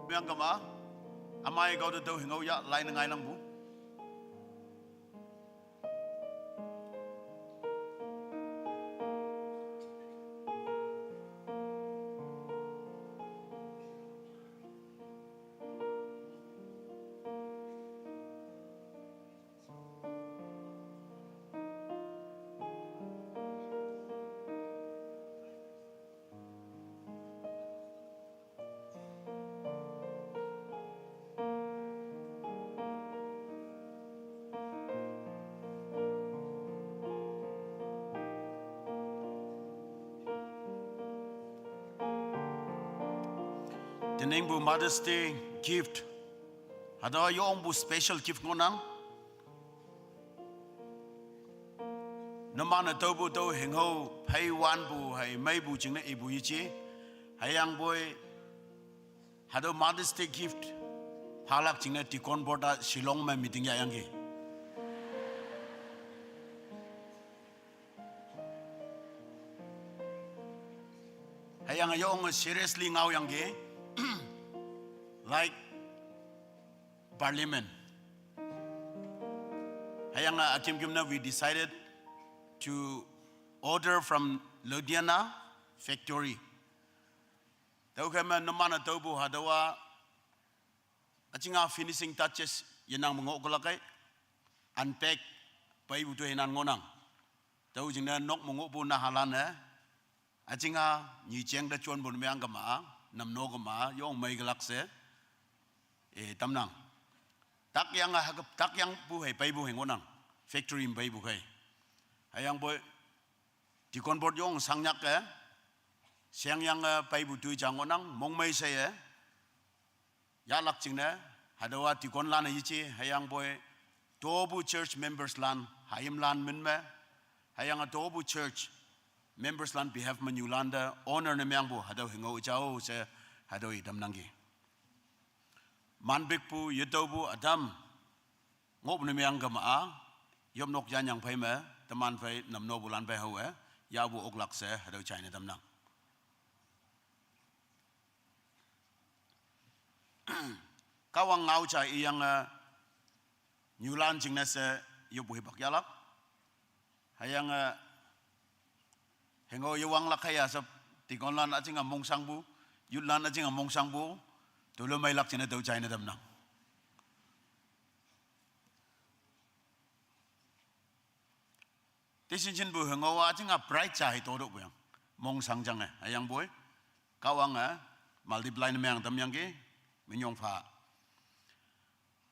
Mơyang kơ ma. Amai kâo tơ tâu hêngô yă, lai nơngai lăng bu. Tơneng bu Mother's Day gift. Hơdră yŏng bu special gift ngŏ nang. Nơm man tâu bu tâu hêng hâu, phei wan bu, hei mei bu jing nă i bu yi ji. Hei yang bui, Hatüo Mother's Day gift phalak jingne deacon board-a Shillong me meeting yahyangki. Hüyange yonge seriously ngaoyangki, like parliament. Hüyange üküm küm ne we decided to order from Ludhiana factory. Tüokhei me numan-e tüopu hatüowa üjinga finishing touches yenangpu ngohkelakkei, unpack peipu toi hinan ngohnang. Tüo jingne nok me ngohpu nahalan-e üjinga nyijeng te jonpu ne meang kema, namno kema yong meikelak she, e, tamnang. Takyange hake, takyangpu hei peipu hei ngohnang, factory me peipu khei. Hüyangpoi deacon board yong shangnyak-e, shengyange peipu toi ja ngohnang, mongmei she-e yahlak jingne, hatüowa deaconlan-e yeje, hüyangpoi topu church memberslan, hayimlan min me, hüyange topu church memberslan behalf me nyulante honor ne meangpu hatüo hingao jao she hatüo itamnangki. Manpikpu yetaopu ütam ngohpu ne meang kema-a, yopnok yanyang phei me teman phei namnopulan phei haowe yahpu oklak she hatüo jaine tamnang. Kahwang ngao ja iyange, nyulan jingne she yoppu hipak yahlak. Hüyange hingao yewanglak haya sap, deaconlan üjinga mongshangpu, youthlan üjinga mongshangpu, tolomeilak jingne tüo jaine tamnang. Decisionpu hingao-a üjinga pride ja hei totohpu yang. Mongshang jange, hüyangpoi Kahwange multiply ne meang tamyangki, minyong pha.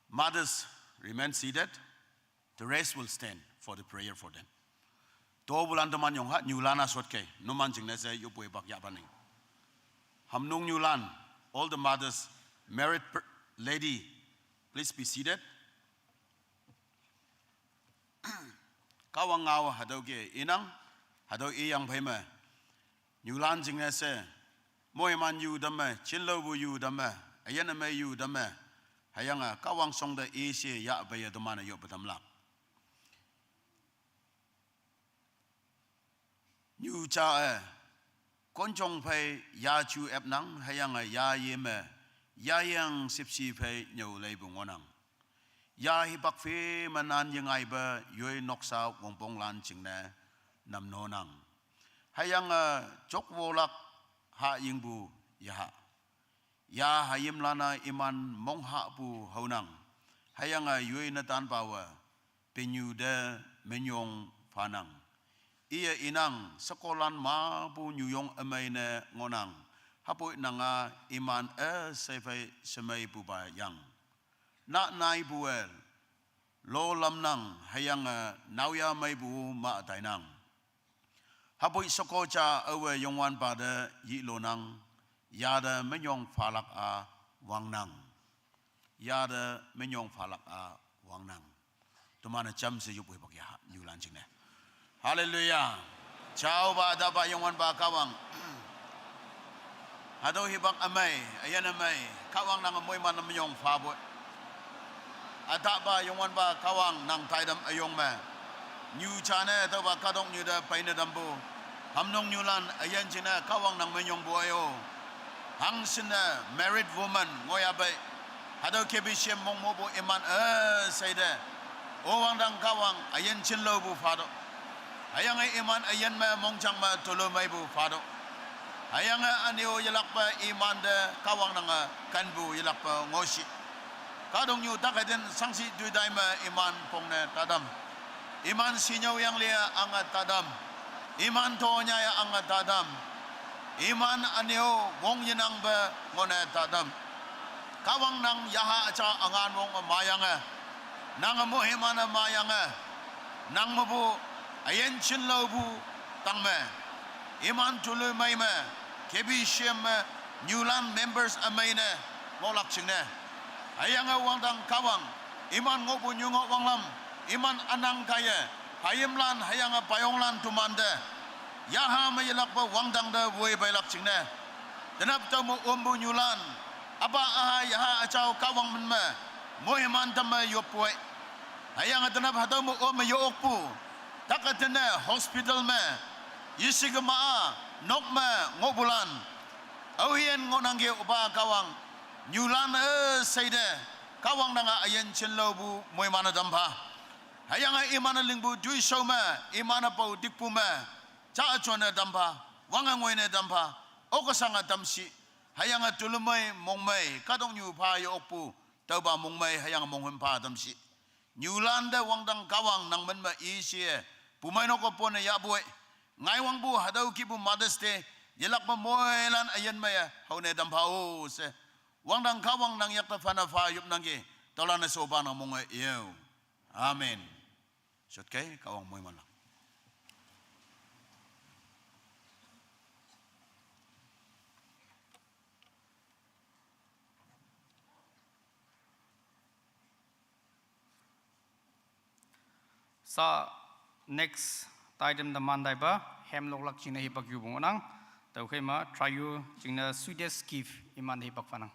Mothers, remain seated. The rest will stand for the prayer for them. Topulan teman yong ha, nyulan-a shotkei, numan jingne she yoppu hipak yahpaning. Hamnung nyulan, all the mothers, married per-, lady, please be seated. Kahwang ngao hatüo ke inang, hatüo iyang phei me, nyulan jingne she, moiman yu tamme, chinlaopu yu tamme, üyin ümei yu tamme, hüyange Kahwang shong te ishe yahpeiye teman-e yoppe tamlak. Nyu ja-e, konjong phei yaju epnang, hüyange yaye me, yayang shüpshe phei nyüo leipu ngohnang. Ya hipak phe me nan yengaipe yoi noksa wongponglan jingne namnonang. Hüyange jokwolak hahyingpu yaha. Ya hayimlan-a iman monghahpu haonang. Hüyange yoi netanpawe penyu te minyong phanang. Iye inang shekolan mapu nyuyong ümei ne ngohnang. Hüpoi nanga iman üshei phei shemeipupa yang. Na naipu-e lo lamnang, hüyange naoyha meipu ma tainang. Hüpoi sheko ja aowe Youngwanpa te yihlonang, ya te minyong phalak-a wangnang. Ya te minyong phalak-a wangnang. Teman-e jamshe yoppu hipak yaha, nyulan jingne. Haleluya. Jaopa, ütaopa, Youngwanpa Kahwang. Hatüo hipak ümei, üyin ümei, Kahwang nange moiman-e minyong phapoi. Ütaopa, Youngwanpa Kahwang nang taitam üyong me, nyu jane tüopa kahtoknyu te peine tampu. Hamnung nyulan üyin jingne Kahwang nang minyongpu ayo. Hangshinne married woman ngohyapei, hatüo K B C M mongmopu iman üshei te, o wangdang Kahwang üyin chinlaopu phatüoh. Hüyange iman üyin me mongjang me tolomeipu phatüoh. Hüyange üne-o yelakpe imante Kahwang nange kenpu yelakpe ngohshi. Kahtoknyu takheiten shangshih toitai me iman pongne tatam. Iman shinyüoyanglie ange tatam. Iman tonyai ange tatam. Iman üne-o wong yenangpe ngohne tatam. Kahwang nang yaha üja üngan wong mayange, nange moiman-e mayange, nang mepu üyin chinlaopu tangme, iman toloi mei me, K B C M me, nyulan members ümei ne ngohlak jingne, hüyange wangdang Kahwang, iman ngohpu nyu ngoh wanglam, iman ünang kaiye, hayimlan hüyange payonglan temante yaha me yelakpe wangdang te woi peilak jingne, tenap tao me ompu nyulan Apa aha yaha achao Kahwang min me moiman tam me yoppu-e. Hüyange tenap hatüo me o me yo okpu. Taka tene hospital me, yeshikema-a, nok me ngohpulan, aoyin ngohnangki opa Kahwang, nyulan üsheite, Kahwang nange üyin jinlaopu moiman-e tampha. Hüyange iman-e lingpu toishao me, iman-e pao tikpu me, ja jone tampha, wange ngoine tampha, okeshange tamshi, hüyange tolemei mongmei kahtoknyu pha ye okpu, tüopa mongmei hüyange monghüm pha tamshi. Nyulante wangdang Kahwang nang min me ishe, pumeinok-e pone yahpu-e, ngaiwangpu hatüo kihpu Mother's Day, yelakpe moilan üyin me-e haone tampha-o she, wangdang Kahwang nang yakte phane pha yopnangki, tüolan-e shopa nang monge yao. Amen. Shotkei, Kahwang moimanlak. Sa next item teman taipa, hemloklak jingne hipak yupu ngohnang, tüokhei me trio jingne sweetest gift iman hipak phanang.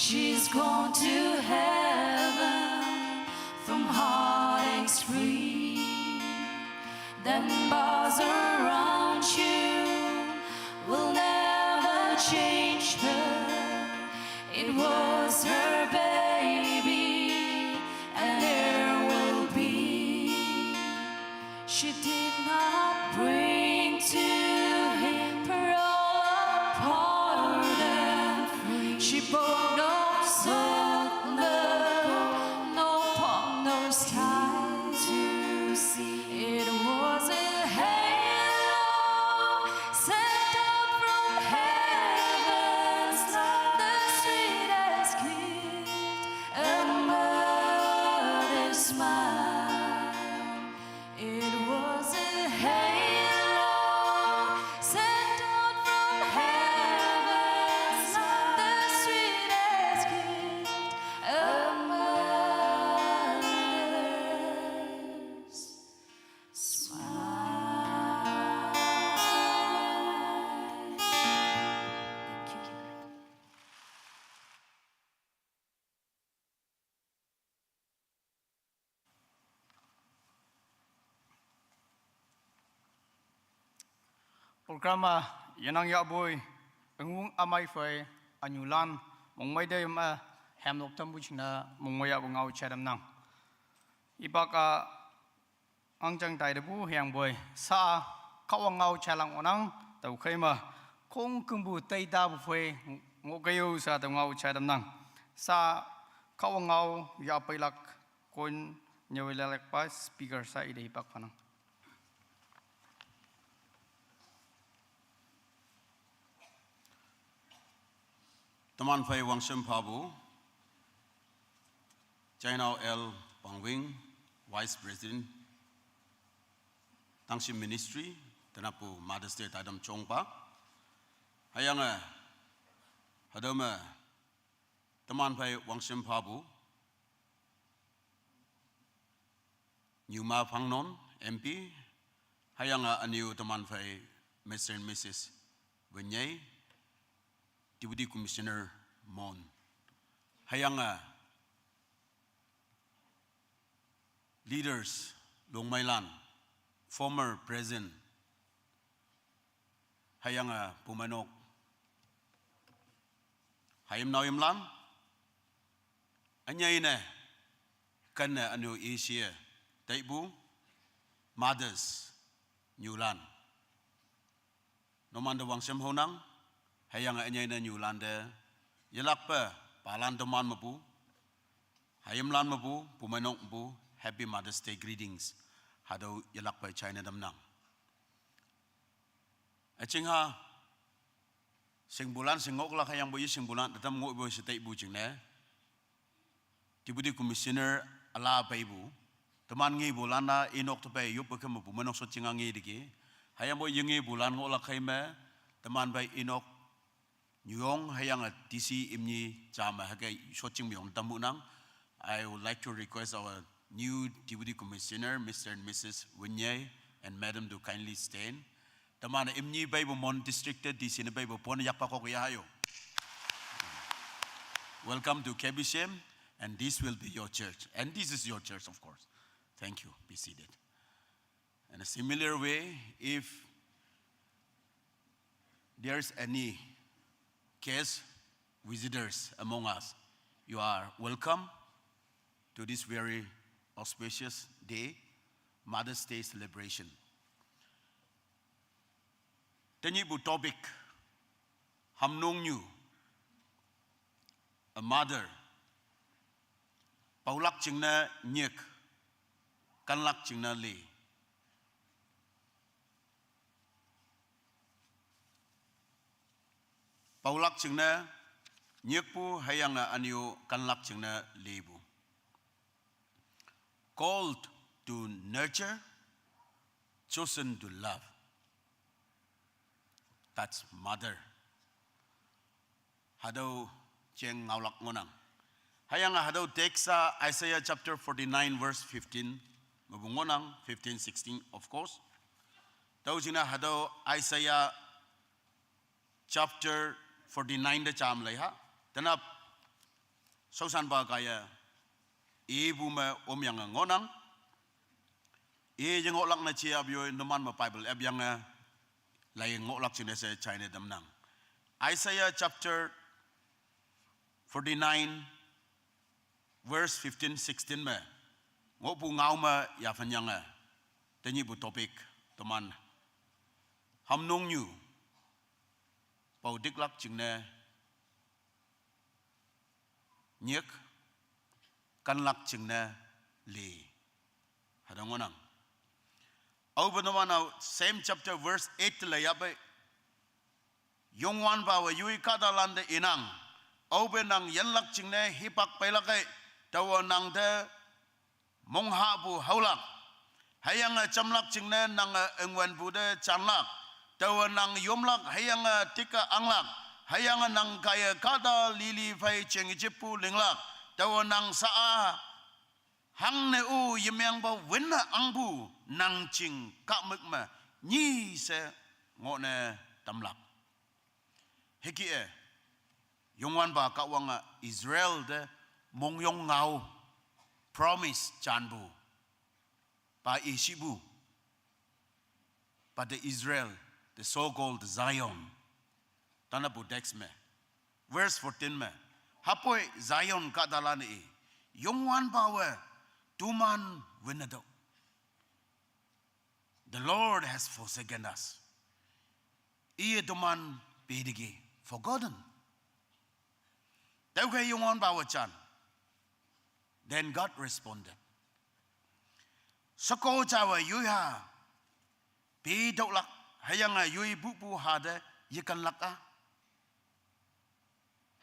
She's gone to heaven from heartaches free. Then bars around you will never change her. It was her baby, and there will be. She did not bring to him pearl of pardon free. She bore no silver, no pomp, no style to see. It was a halo sent down from heaven's top, the sweetest gift a mother's smile. It was a halo sent down from heaven's top, the sweetest gift a mother's smile. Thank you. Program a yenang yahboi, engung amai phei, anyulan, mongmei dei ma, hemlok tambu chingna, mongmei yahbu ngao chadam nang. Ibak a, angjang tai debu hiang boi, sa, kawang ngao chalang onang, tau khaima, kong kumbu tei da bu phei, ngokayo sa tau ngao chadam nang. Sa, kawang ngao, ya peilak, kon, nyawi lalek pa, speaker sa ide hipak panang. Teman phei wangsem phabu, Chainao L Pangwing, Vice President, Tangshim Ministry, tenapu Mother's Day tadam chongpa. Hayang a, hadam a, teman phei wangsem phabu, Nyuma Phangnon, M P, hayang a aniu teman phei Mister and Missus Wenyei, Deputy Commissioner Mon. Hayang a leaders Longmeilan, former president, hayang a pumanok, hayim nao yimlan, anyai ne, kan ne anu isi e, taibu, mothers, nyulan. Noman de wangsem honang, hayang anyai ne nyulan de, yelak pe, palan teman mepu, hayimlan mepu, pumainok mepu, Happy Mother's Day greetings. Hadau yelak pe China damnang. Aching ha, singbulan singok lak hayang boi singbulan, tetam ngok boi setai bu ching ne. Deputy Commissioner ala paibu. Teman ngi bulan na inok tepai yup ke mepu menok so chinga ngi diki. Hayang boi yengi bulan ngok lak hai me, teman bai inok nyuong hayang a D C imni chama hake so ching myong tamu nang. I would like to request our new Deputy Commissioner, Mister and Missus Winyai and Madam to kindly stand. Teman imni bai bu Mon District D C ne bai bu pon yak pakok ya hayo. Welcome to K B C M, and this will be your church. And this is your church, of course. Thank you. Be seated. In a similar way, if there's any guest visitors among us, you are welcome to this very auspicious day, Mother's Day celebration. Tenyi bu topic, Hamnong Nyu, a mother, paulak chingna nyek, kanlak chingna le. Paulak chingna nyek pu hayang a anio kanlak chingna le bu. Called to nurture, chosen to love. That's mother. Hadau cheng ngaulak ngonang. Hayang a hadau text a Isaiah chapter forty-nine verse fifteen. Mabu ngonang fifteen, sixteen, of course. Tau chingna hadau Isaiah chapter forty-nine de cham lei ha. Tanap Shaoshanpa kaiye, ipu me omyange ngohnang. Iye ngohlak ne jiapu yoi numan me Bible epyange, lai ngohlak jingne she jaine tamnang. Isaiah chapter forty-nine, verse fifteen, sixteen me ngohpu ngao me yaphenyange, tenyihpu topic teman, Hamnongnyu pao tiklak jingne nyik, kanlak jingne li, hatüo ngohnang. Aope numan-a same chapter verse eight te leiyapei, Youngwanpawe yoi kahtalante inang, aope nang yinlak jingne hipak peilakei, taowe nang te monghahpu haolak, hüyange jamlak jingne nange üngwenpu te janlak, taowe nang yomlak hüyange tik-a anglak, hüyange nang kaiye kahta lili phei jengjeppu linglak, taowe nang sha-a hangne-o yemengpa winne angpu nang jing kahmük me nyi she ngohne tamlak. Hüke-e, Youngwanpa Kahwange Israel te mongyong ngao, promise janpu, pa ishipu, pa te Israel, the so-called Zion, tanapu text me, verse fourteen me, hüpoi Zion kahtalan-e i, Youngwanpawe toman winne tüoh, the Lord has forsaken us. Iye toman peteki, forgotten. Tüokhei Youngwanpawe jan. Then God responded, sheko jawe yoiha petüohlak, hüyange yoipupu ha te yekanlak-a,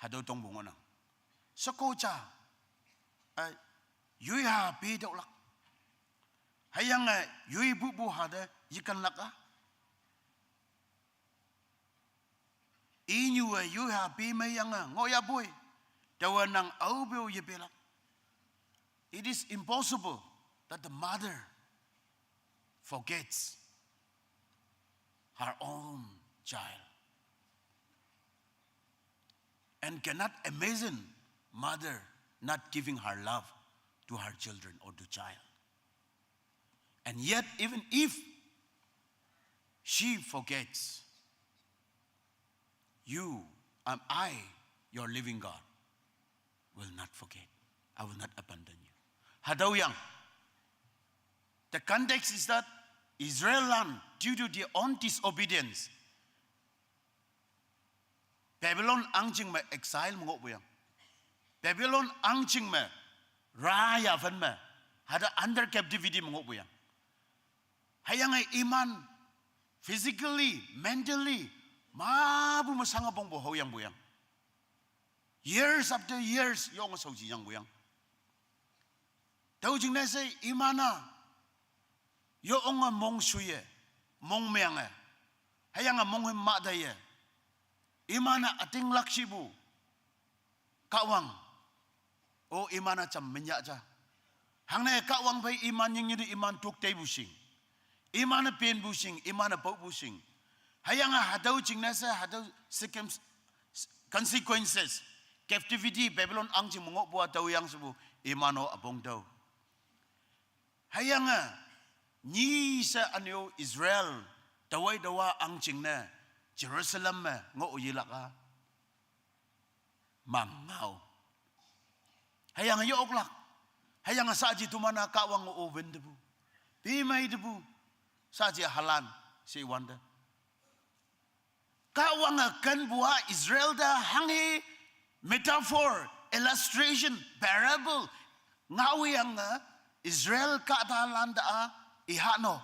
hatüo tongpu ngohnang. Sheko ja, eh, yoiha petüohlak, hüyange yoipupu ha te yekanlak-a, inyuwe yoiha pemeiyange ngohyapoi, taowe nang aope-o yepelak. It is impossible that the mother forgets her own child and cannot imagine mother not giving her love to her children or to child. And yet, even if she forgets, you, um, I, your living God, will not forget. I will not abandon you. Hatüo yang. The context is that Israel lan, due to their own disobedience, Babylon ahngching me exile me ngohpuyang. Babylon ahngching me, ra yaphen me, hatüo under captivity me ngohpuyang. Hüyange iman physically, mentally, mapu me shange pongpu haoyangpuyang. Years after years yonge shaoji yangpuyang. Tüo jingne she iman-a yonge mong shuye, mong meange, hüyange mong him mah taiye, iman-e ütinglak shipu Kahwang, o iman-a jam minyah ja. Hangne Kahwang phei iman nyingnyu te iman tok teipu shing, iman-e penpu shing, iman-e paopu shing. Hüyange hatüo jingne she hatüo circum-, consequences, captivity, Babylon ahngching me ngohpu-a tüoyang shepu, iman-o üpong tüo. Hüyange nyi she ünyo Israel taowai taowa ahngching ne Jerusalem me ngoh yelak-a mang ngao. Hüyange ye-oklak. Hüyange shaaji toman-a Kahwang-o win tepu, pemei tepu, shaaji halan she wante. Kahwange kenpu-a Israel te hanghe metaphor, illustration, parable ngaoyange Israel kahtalan te-a iha no.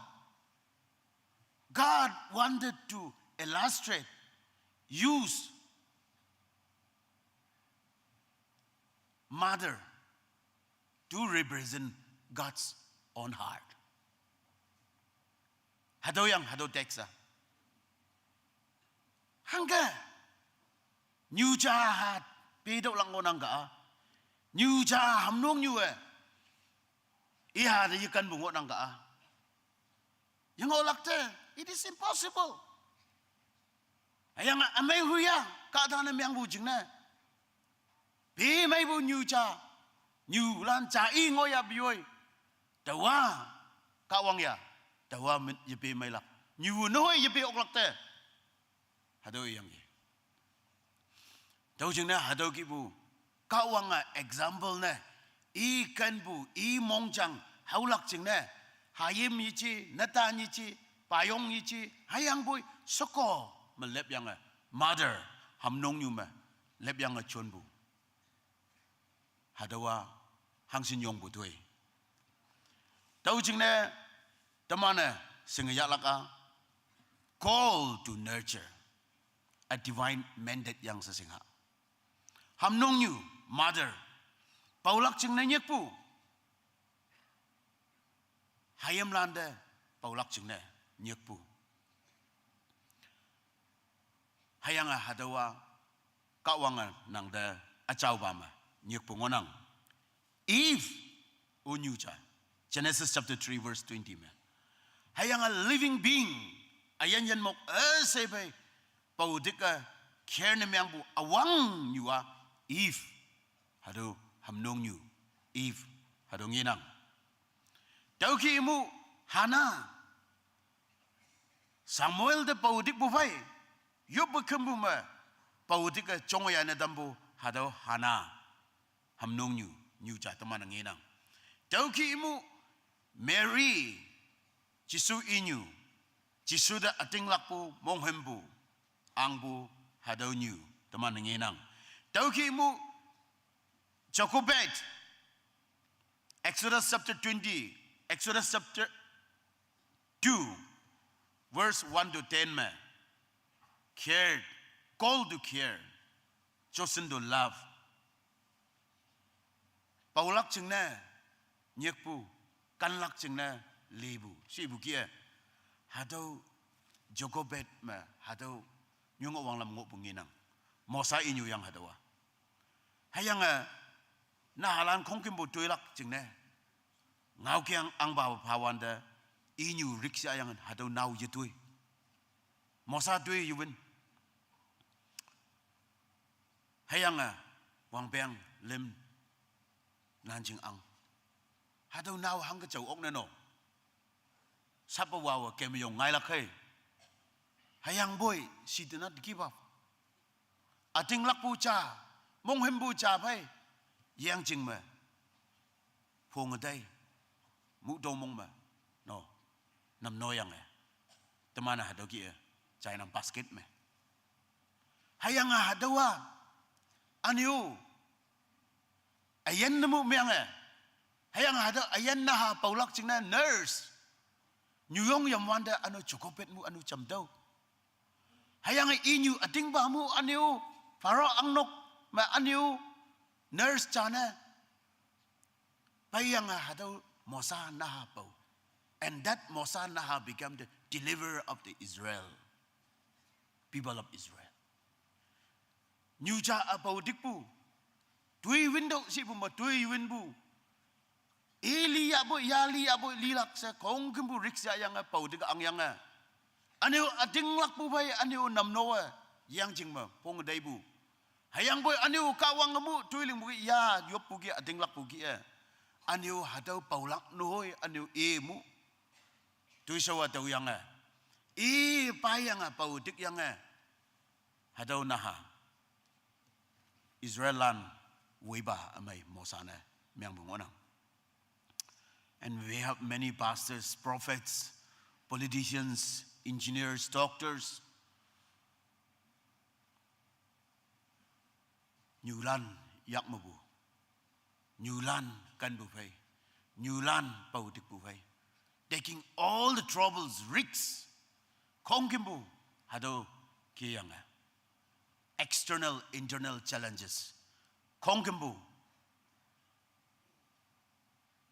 God wanted to illustrate, use mother to represent God's own heart. Hatüo yang, hatüo text-a. Hangke, nyu ja ha petüohlak ngohnang ka-a. Nyu ja Hamnongnyu-e iha te yekenpu ngohnang ka-a. Yengohlak te, it is impossible. Hüyange ümei huya, kahta ne mengpu jingne. Pe meipu nyu ja, nyulan ja i ngoh ya peyoi. Taowa, Kahwang ya, taowa min yepe meilak. Nyu nehoi yepe oklak te. Hatüo iyangki. Tüo jingne hatüo kihpu, Kahwang-a example ne, i kenpu, i mongjang, haolak jingne, hayim yeje, netan yeje, payong yeje, hüyangpoi sheko me lepyange, mother, hamnongnyu me, lepyange jonpu. Hatüowa hangshin yongpu toi. Tüo jingne teman-e shinge yahlak-a, call to nurture, a divine mandate yang she shingha. Hamnongnyu, mother, paolak jingne nyikpu. Hayimlan te paolak jingne nyikpu. Hüyange hatüowa Kahwange nangte üjaopa me nyikpu ngohnang. Eve, o nyu ja. Genesis chapter three verse twenty me. Hüyange living being, üyin yin mok üshei phei, paotik-e, care ne mengpu üwangnyu-a, Eve, hatüo hamnongnyu, Eve, hatüo ngenang. Tüoki imu, Hannah, Samuel te paotikpu phei, yoppe kümpu me, paotik-e jonge ya ne tampu, hatüo Hannah, hamnongnyu, nyu ja teman-e ngenang. Tüoki imu, Mary, Jesu inyu, Jesu te ütinglakpu, monghümpu, ahngpu, hatüo nyu, teman-e ngenang. Tüoki imu, Jochebed, Exodus chapter twenty, Exodus chapter two, verse one to ten me, care, call to care, chosen to love. Paolak jingne nyikpu, kanlak jingne lipu, shipu kih-e. Hatüo Jochebed me, hatüo nyungoh wanglam ngohpu ngenang. Mosa inyu yang hatüowa. Hüyange, nahalan khongkümpu toilak jingne, ngaokeng ahngpa phawante, inyu rikshe yange hatüo nao yetoi. Mosa toi yewin. Hüyange, wangpeng lüm, nanjing ang. Hatüo nao hangke jao ok ne no. Sapawawe kemyong ngailak hei. Hüyangpoi, she did not give up. Ütinglakpu ja, monghümpu ja phei, yangjing me. Phonge tei, muh tong mong me, no, namnoyange. Teman-e hatüo kih-e, jainang basket me. Hüyange hatüowa, üne-o, üyin ne mu meange. Hüyange hatüo üyin naha paolak jingne nurse. Nyuyong yamwante üne-o Jochebed mu üne-o jamtüoh. Hüyange inyu ütingpa mu üne-o Pharaoh angnok me üne-o nurse jane. Peiyange hatüo Mosa naha pao. And that Mosa naha become the deliverer of the Israel, people of Israel. Nyu ja-a paotikpu. Toi window shipu me toi winpu. I li yahpoi, ya li yahpoi, lilak she khongkümpu rikshe yange paotik angyange. Üne-o ütinglakpu phei, üne-o namnowe, yangjing me, phonge teipu. Hüyangpoi üne-o Kahwange mu, toi lingpu kih, ya, yoppu kih, ütinglakpu kih-e. Üne-o hatüo paolak nehoi, üne-o i mu. Toishao-a tüoyange. I peiyange paotik yange. Hatüo naha. Israellan woipa ümei Mosa ne mengpu ngohnang. And we have many pastors, prophets, politicians, engineers, doctors. Nyulan yak mepu. Nyulan kanpu phei. Nyulan paotikpu phei. Taking all the troubles, risks. Khongkümpu, hatüo kih yange. External, internal challenges. Khongkümpu.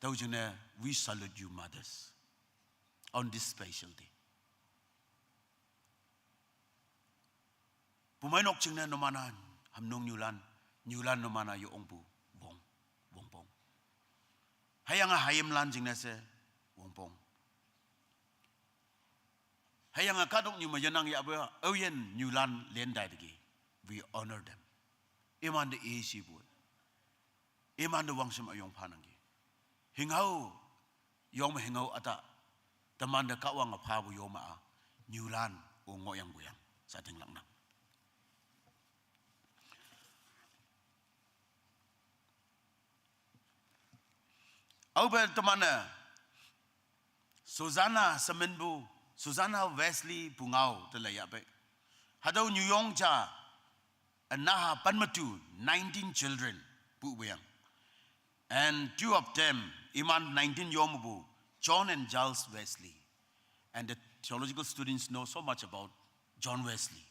Tüo jingne, we salute you mothers on this special day. Bumeinok jingne numan-a, hamnong nyulan, nyulan numan-a ye-ongpu, wong, wongpong. Hüyange hayimlan jingne she, wongpong. Hüyange kahtoknyu me yenang yahpu, aoyin nyulan len tai teki. We honor them. Imante i shipu. Iman te wangshim üyong phanangki. Hingao, yong me hingao ata, teman te Kahwang aphapu yoma a, nyulan, o ngohyangpu yang, sa tinglaknang. Aope teman-e, Susanna sheminpu, Susanna Wesley pu ngao te leiyahpei. Hatüo nyuyong ja, ünaha pen me tu, nineteen children, pupu yang. And two of them, iman nineteen yong mepu, John and Charles Wesley. And the theological students know so much about John Wesley.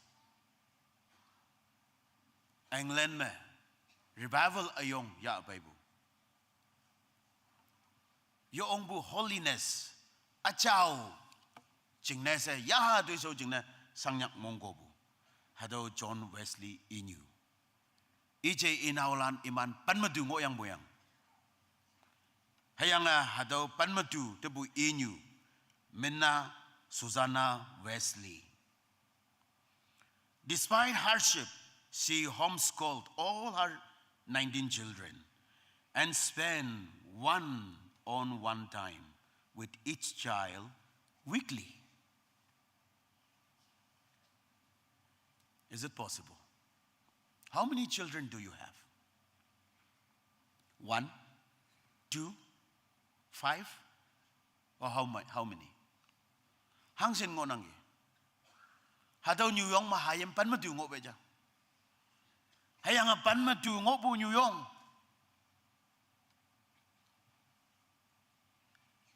England me, revival üyong yahpeipu. Yo ongpu holiness, üjao, jingne she, yaha toishao jingne, shangnyak mongkopu. Hatüo John Wesley inyu. Ije inaolan iman pen me tu ngohyangpu yang. Hüyange hatüo pen me tu tepu inyu, minna Susanna Wesley. Despite hardship, she homeschooled all her nineteen children and spent one-on-one time with each child weekly. Is it possible? How many children do you have? One, two, five, or how ma-, how many? Hangshin ngohnangki. Hatüo nyuyong me hayim pen me tu ngohpe ja. Hüyange pen me tu ngohpu nyuyong.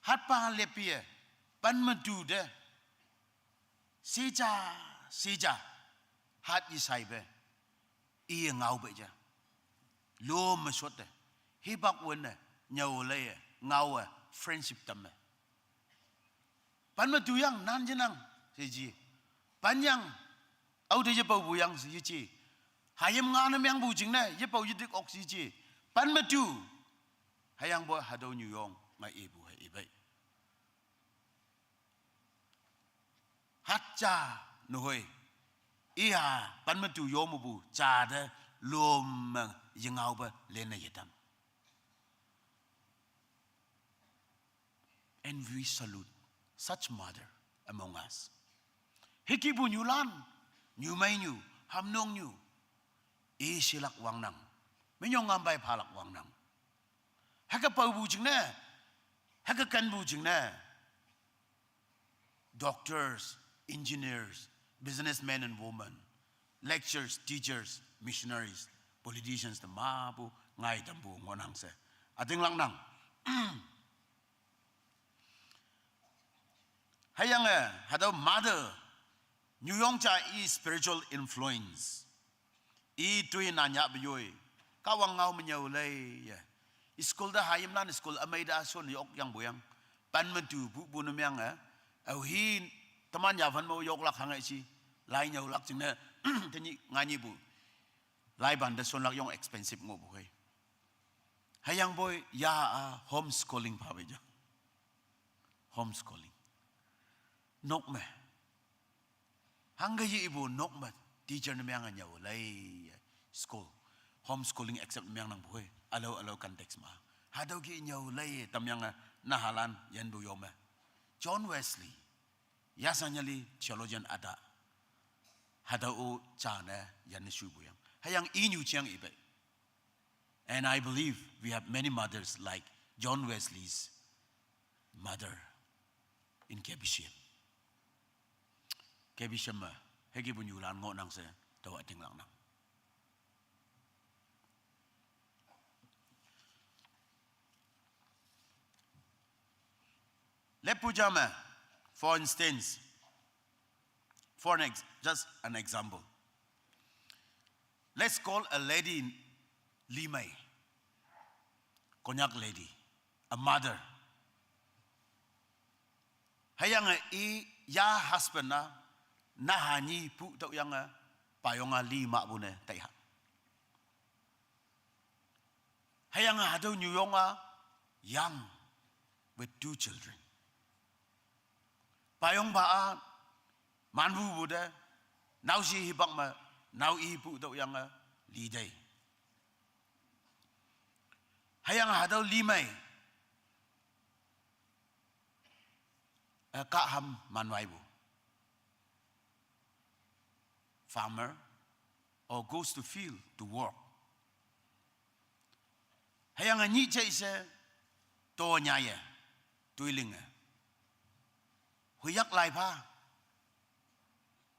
Hatpa lepie, pen me tu te. Sija, sija. Hat yeshaipe. Iye ngaope ja. Lo me shot te. Hipak wenne, nyüo leiye, ngaowe, friendship tamme. Pen me tu yang, nan jenang, she ji. Pen yang, aote yepaopu yang, she ji. Hayim ngane mengpu jingne, yepao yedik ok she ji. Pen me tu. Hüyangpoi hatüo nyuyong, ngai ipu hei ipei. Hat ja nehoi. Iya, pen me tu yo mepu, ja te, lom me, yengaope, lenne yetam. And we salute such mother among us. Hükepu nyulan, nyumeinyu, hamnongnyu, i shilak wangnang, minyong ngampai phalak wangnang. Hüke paopu jingne, hüke kenpu jingne. Doctors, engineers, businessmen and women, lecturers, teachers, missionaries, politicians, te mapu ngai tampu ngohnang she. Ütinglaknang. Hüyange, hatüo mother, nyuyong ja i spiritual influence. I toi nan yahpu yoi. Kahwang ngao me nyüo leiye. School te hayimlan school ümei te shon yokyangpu yang. Pen me tu pupu ne meng e. Aohi teman yaphan me yoklak hange shi. Lai nyüolak jingne. Tenyih nganyihpu. Laipan te shonlak yong expensive ngohpu hei. Hüyangpoi ya a homeschooling phape ja. Homeschooling. Nok me. Hangke ye ipu nok me. Teacher ne meng nyüo lei school. Homeschooling accept ne mengnangpu hei. Ülao, ülao context me. Hatüo ke nyüo lei tamyange nahalan yenpu yo me. John Wesley. Yasanyali theologian ata. Hatüo-o jane yanne shupu yang. Hüyange inyu jeng ipei. And I believe we have many mothers like John Wesley's mother in K B C M. K B C M me, hükepu nyulan ngohnang she, taowa tinglaknang. Leppu ja me, for instance, for an ex-, just an example. Let's call a lady Li Mei, Konyak lady, a mother. Hüyange i ya husband a, naha nyi pu tüoyange, payong a li mahpu ne taiha. Hüyange hatüo nyuyong a young with two children. Payongpa a manpupu te, naoshe hipak me, nao ipu tüoyange, li tei. Hüyange hatüo limei, eh, kahham manwaipu. Farmer or goes to field to work. Hüyange nyih jei she to nyaye, toilinge. Huiyak lai pha.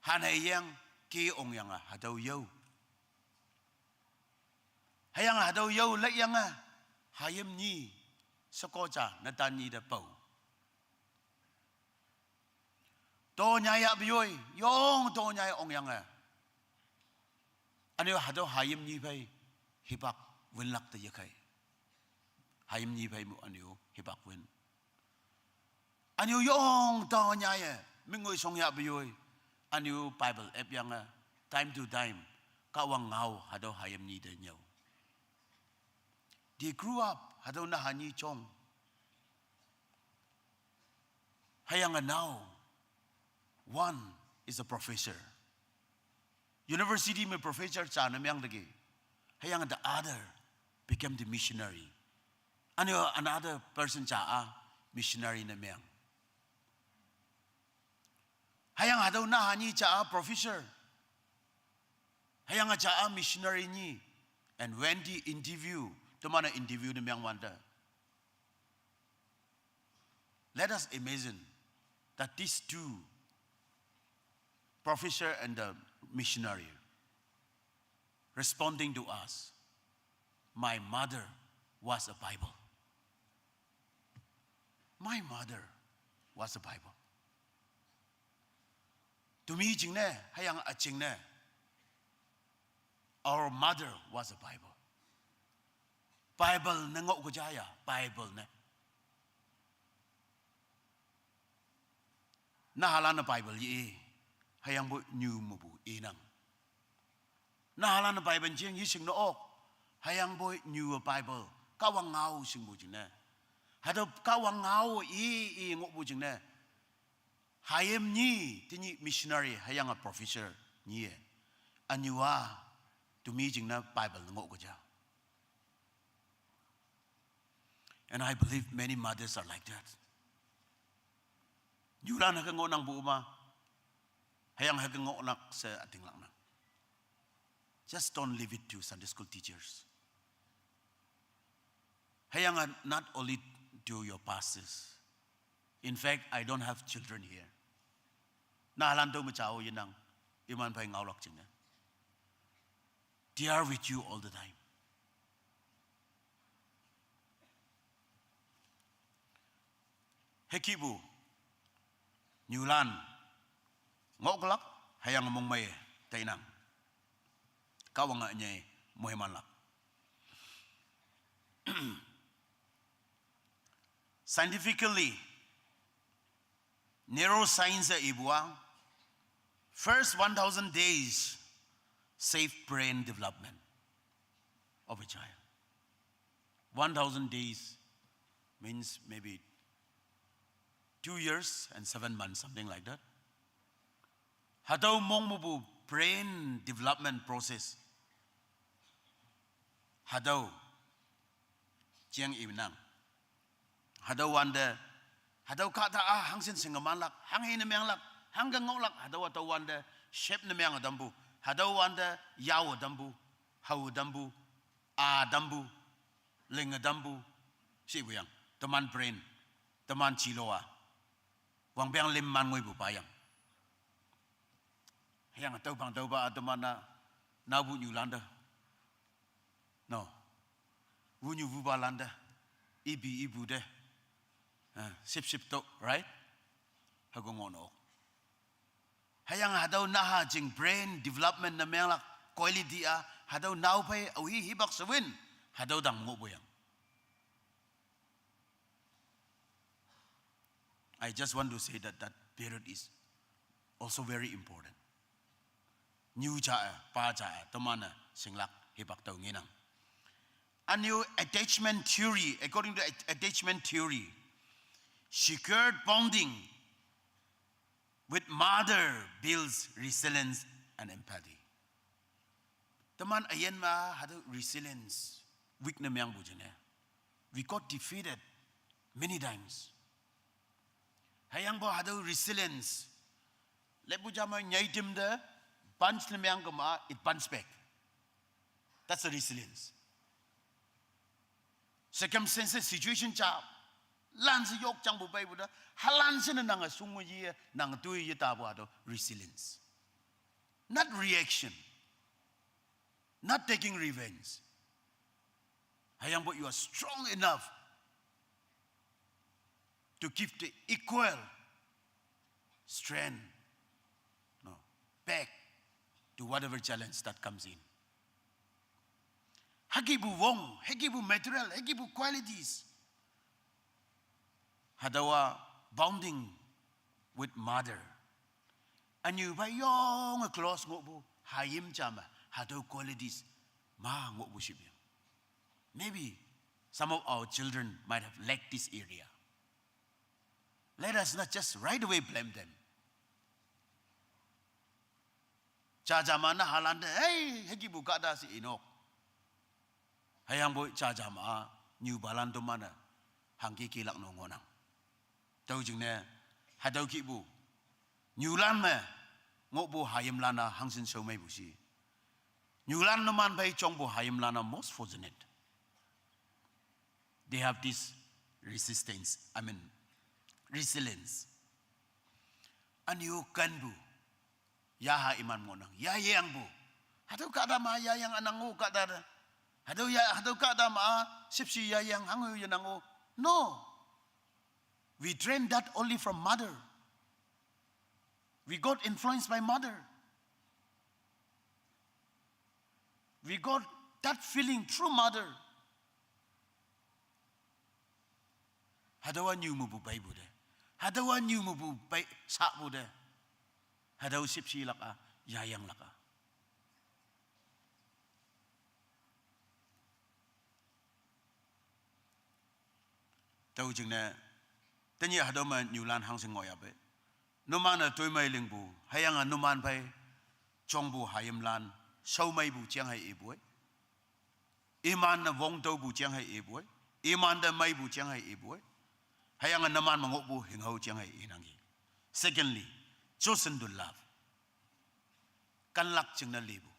Han hei yeng ke ongyange hatüo yao. Hüyange hatüo yao leyange, hayim nyi, sheko ja, netan nyi te pao. To nyaya peyoi, yong to nyaya ongyange. Ünyu hatüo hayim nyi phei, hipak winlak te yekhei. Hayim nyi phei mu ünyu hipak win. Ünyu yong to nyaye, mingoi shongya peyoi. Ünyu Bible epyange, time to time, Kahwang ngao hatüo hayim nyi te nyüo. They grew up, hatüo naha nyi jong. Hüyange now, one is a professor. University me professor ja ne meang teki. Hüyange the other became the missionary. Ünyu another person ja-a missionary ne meang. Hüyange hatüo naha nyi ja-a professor. Hüyange ja-a missionary nyi. And when they interview, teman-e interview ne meang wante. Let us imagine that these two, professor and the missionary, responding to us, "My mother was a Bible. My mother was a Bible." Temi jingne, hüyange üjingne. Our mother was a Bible. Bible ne ngoh ke jaya, Bible ne. Nahalan-e Bible ye, hüyangpoi nyu mepu inang. Nahalan-e Bible jing yeshing ne ok, hüyangpoi nyu Bible, Kahwang ngao shingpu jingne. Hatüo Kahwang ngao i, i ngohpu jingne. Hayim nyi, tenyih missionary, hüyange professor nyi-e. Ünyu-a, temi jingne Bible ne ngoh ke ja. And I believe many mothers are like that. Nyulan hüke ngohnangpu ma, hüyange hüke ngohlak she ütinglak nang. Just don't leave it to Sunday school teachers. Hüyange not only to your pastors. In fact, I don't have children here. Nahalan tüo me jao yenang, iman phei ngaolak jingne. They are with you all the time. Hükihpu, nyulan, ngohlak, hüyange mongmei, tainang. Kahwange ünyei, moimanlak. Scientifically, neuroscience ipu-a, first one thousand days shape brain development of a child. One thousand days means maybe two years and seven months, something like that. Hatüo mong mepu brain development process. Hatüo jeng inang. Hatüo wante, hatüo kahta-a hangshin shinge manlak, hanghe ne menglak, hangke ngohlak, hatüo, hatüo wante, shape ne menge tampu, hatüo wante, yao tampu, hao tampu, a tampu, linge tampu, shipu yang, teman brain, teman jilo-a, wangpeng lim man ngoipu payang. Hüyange tüophang tüopa-a teman-a, naopu nyulante. No. Wunyu wupalante. Ipi ipu te. Eh, sip sip to, right? Hüke ngohnok. Hüyange hatüo naha jing brain development ne menglak quality-a, hatüo nao phei, aohi hipak shewin, hatüo tang ngohpu yang. I just want to say that that period is also very important. Nyu ja-e, pa ja-e, teman-e, shinglak, hipak tüo ngenang. Ünyu attachment theory, according to at-, attachment theory, secured bonding with mother builds resilience and empathy. Teman üyin ma hatüo resilience, weak ne mengpu jingne. We got defeated many times. Hüyangpoi hatüo resilience. Lepu jama nyaitim te, punch ne meang kema, it bounce back. That's the resilience. Circumstances, situation ja, lan she yok jangpu peipu te, halan she ne nange shunge ye, nange toi ye tapu hatüo resilience. Not reaction. Not taking revenge. Hüyangpoi you are strong enough to give the equal strength, no, back to whatever challenge that comes in. Hükepu wong, hükepu material, hükepu qualities. Hatüowa bonding with mother. Ünyu phei yonge close ngohpu, hayim ja me, hatüo qualities ma ngohpu shipyang. Maybe some of our children might have lacked this area. Let us not just right away blame them. Jaja ma ne halan te, hey, hükepu kahta she inok. Hüyangpoi jaja ma, nyupalan toman-e, hangke kelak no ngohnang. Tüo jingne, hatüo kihpu, nyulan me, ngohpu hayimlan-a hangshin shaomeipu she. Nyulan numan phei jongpu hayimlan-a most fortunate. They have this resistance, I mean, resilience. Ünyu kenpu, yaha iman ngohnang, yayangpu. Hatüo kahta ma yayang ünang-o kahta te. Hatüo ya, hatüo kahta ma shüpshe yayang hango yenang-o. No. We train that only from mother. We got influenced by mother. We got that feeling through mother. Hatüowa nyu mepu peipu te. Hatüowa nyu mepu pei sapu te. Hatüo shüpshelak-a, yayanglak-a. Tüo jingne, tenyih hatüo me nyulan hangshin ngohyahpe. Numan-e toimei lingpu, hüyange numan phei jongpu hayimlan, shaomeipu jeng hei ipu-e. Iman-e wong tüopu jeng hei ipu-e. Iman te meipu jeng hei ipu-e. Hüyange numan me ngohpu hinghao jeng hei inangki. Secondly, chosen to love. Kanlak jingne lepu.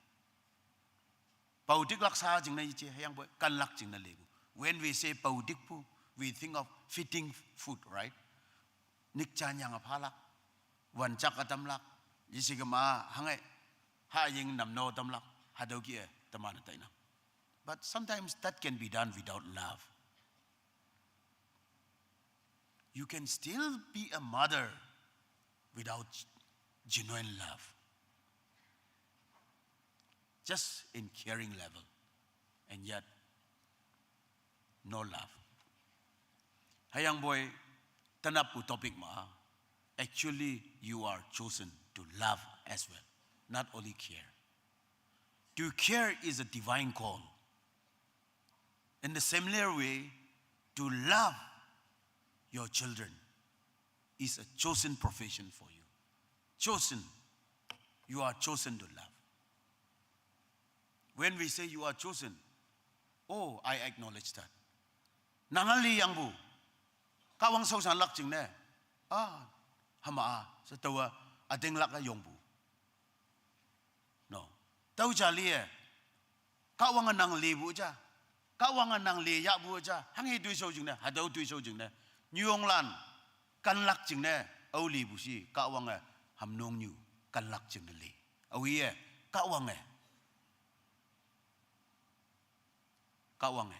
Paotiklak sha jingne yeje, hüyangpoi kanlak jingne lepu. When we say paotikpu, we think of fitting food, right? Nikjanyange phalak, wanjak-e tamlak, yeshikema hange, haying namno tamlak, hatüo kih-e teman-e tainang. But sometimes that can be done without love. You can still be a mother without genuine love. Just in caring level. And yet, no love. Hüyangpoi, tenappu topic ma, actually, you are chosen to love as well, not only care. To care is a divine call. In the similar way, to love your children is a chosen profession for you. Chosen. You are chosen to love. When we say you are chosen, oh, I acknowledge that. Nang-a liyangpu. Kahwang shaoshanlak jingne. Ah, hüma-a, she taowa, ütinglak-a yongpu. No. Tüo ja li-e. Kahwange nang lepu ja. Kahwange nang leyahpu ja. Hanghe toishao jingne, hatüo toishao jingne. Nyuyonglan, kanlak jingne, ao lepu she, Kahwange, hamnongnyu, kanlak jingne le. Aowe-e, Kahwange. Kahwange.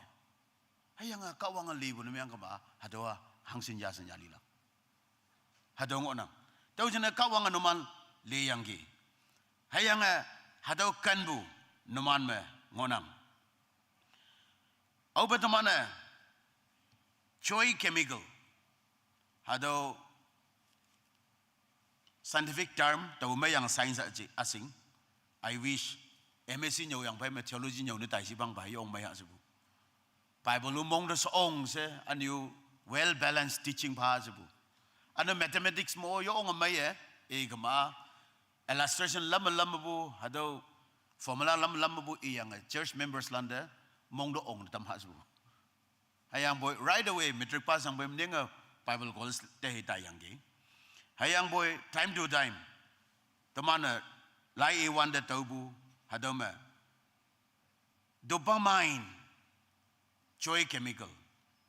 Hüyange Kahwange lepu ne meang kema, hatüowa hangshin yashin yalilak. Hatüo ngohnang. Tüo jingne Kahwange numan leyangki. Hüyange hatüo kenpu numan me ngohnang. Aope teman-e joy chemical. Hatüo scientific term, tao meiyange science aji, üshing. I wish M S C nyüoyang phei me theology nyüo ne tai shipang pa yong meiya shepu. Bible-o mong te shong she, ünyu well balanced teaching pha shepu. Üne mathematics mo yonge meiye, ikema, illustration lam lam mepu, hatüo formula lam lam mepu iyange church members lante mong te ong tam ha shepu. Hüyangpoi right away matric pass yangpoi mdinge Bible college te hita yangki. Hüyangpoi time to time teman-e lai iwante taopu hatüo me dopamine, joy chemical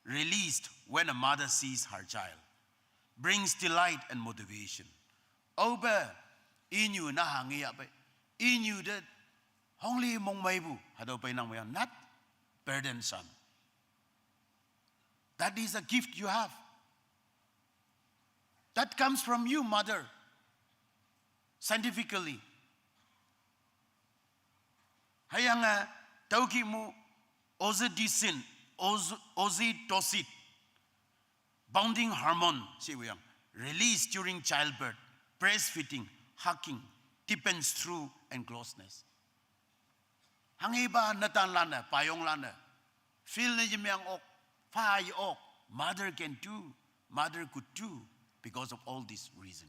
released when a mother sees her child brings delight and motivation. Aope inyu naha ngeyahpei, inyu te hongli mongmeipu hatüo peinang, we are not burdensome. That is a gift you have. That comes from you, mother. Scientifically. Hüyange tüokih mu oxytocin, ox-, oxytocin, bonding hormone she wuyang, released during childbirth, breastfeeding, hugging, deepens trust and closeness. Hanghepa netanlan-e, payonglan-e feel ne yemeang ok, pha ye ok, mother can do, mother could do because of all this reason.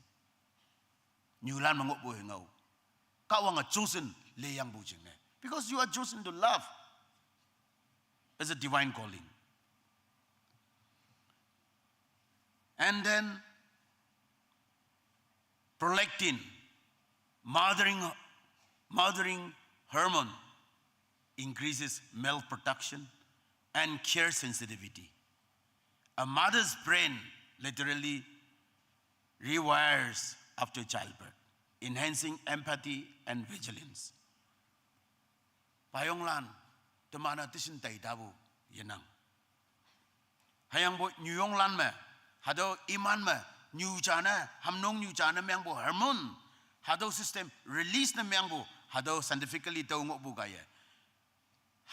Nyulan me ngohpu hingao. Kahwange chosen leyangpu jingne. Because you are chosen to love. It's a divine calling. And then prolactin, mothering, mothering hormone, increases milk production and care sensitivity. A mother's brain literally rewires after childbirth, enhancing empathy and vigilance. Payonglan, teman-e teshin taitapu yenang. Hüyangpoi nyuyonglan me, hatüo iman me, nyu ja ne, hamnong nyu ja ne meangpu hormone, hatüo system release ne meangpu, hatüo scientifically tao ngohpu kaiye.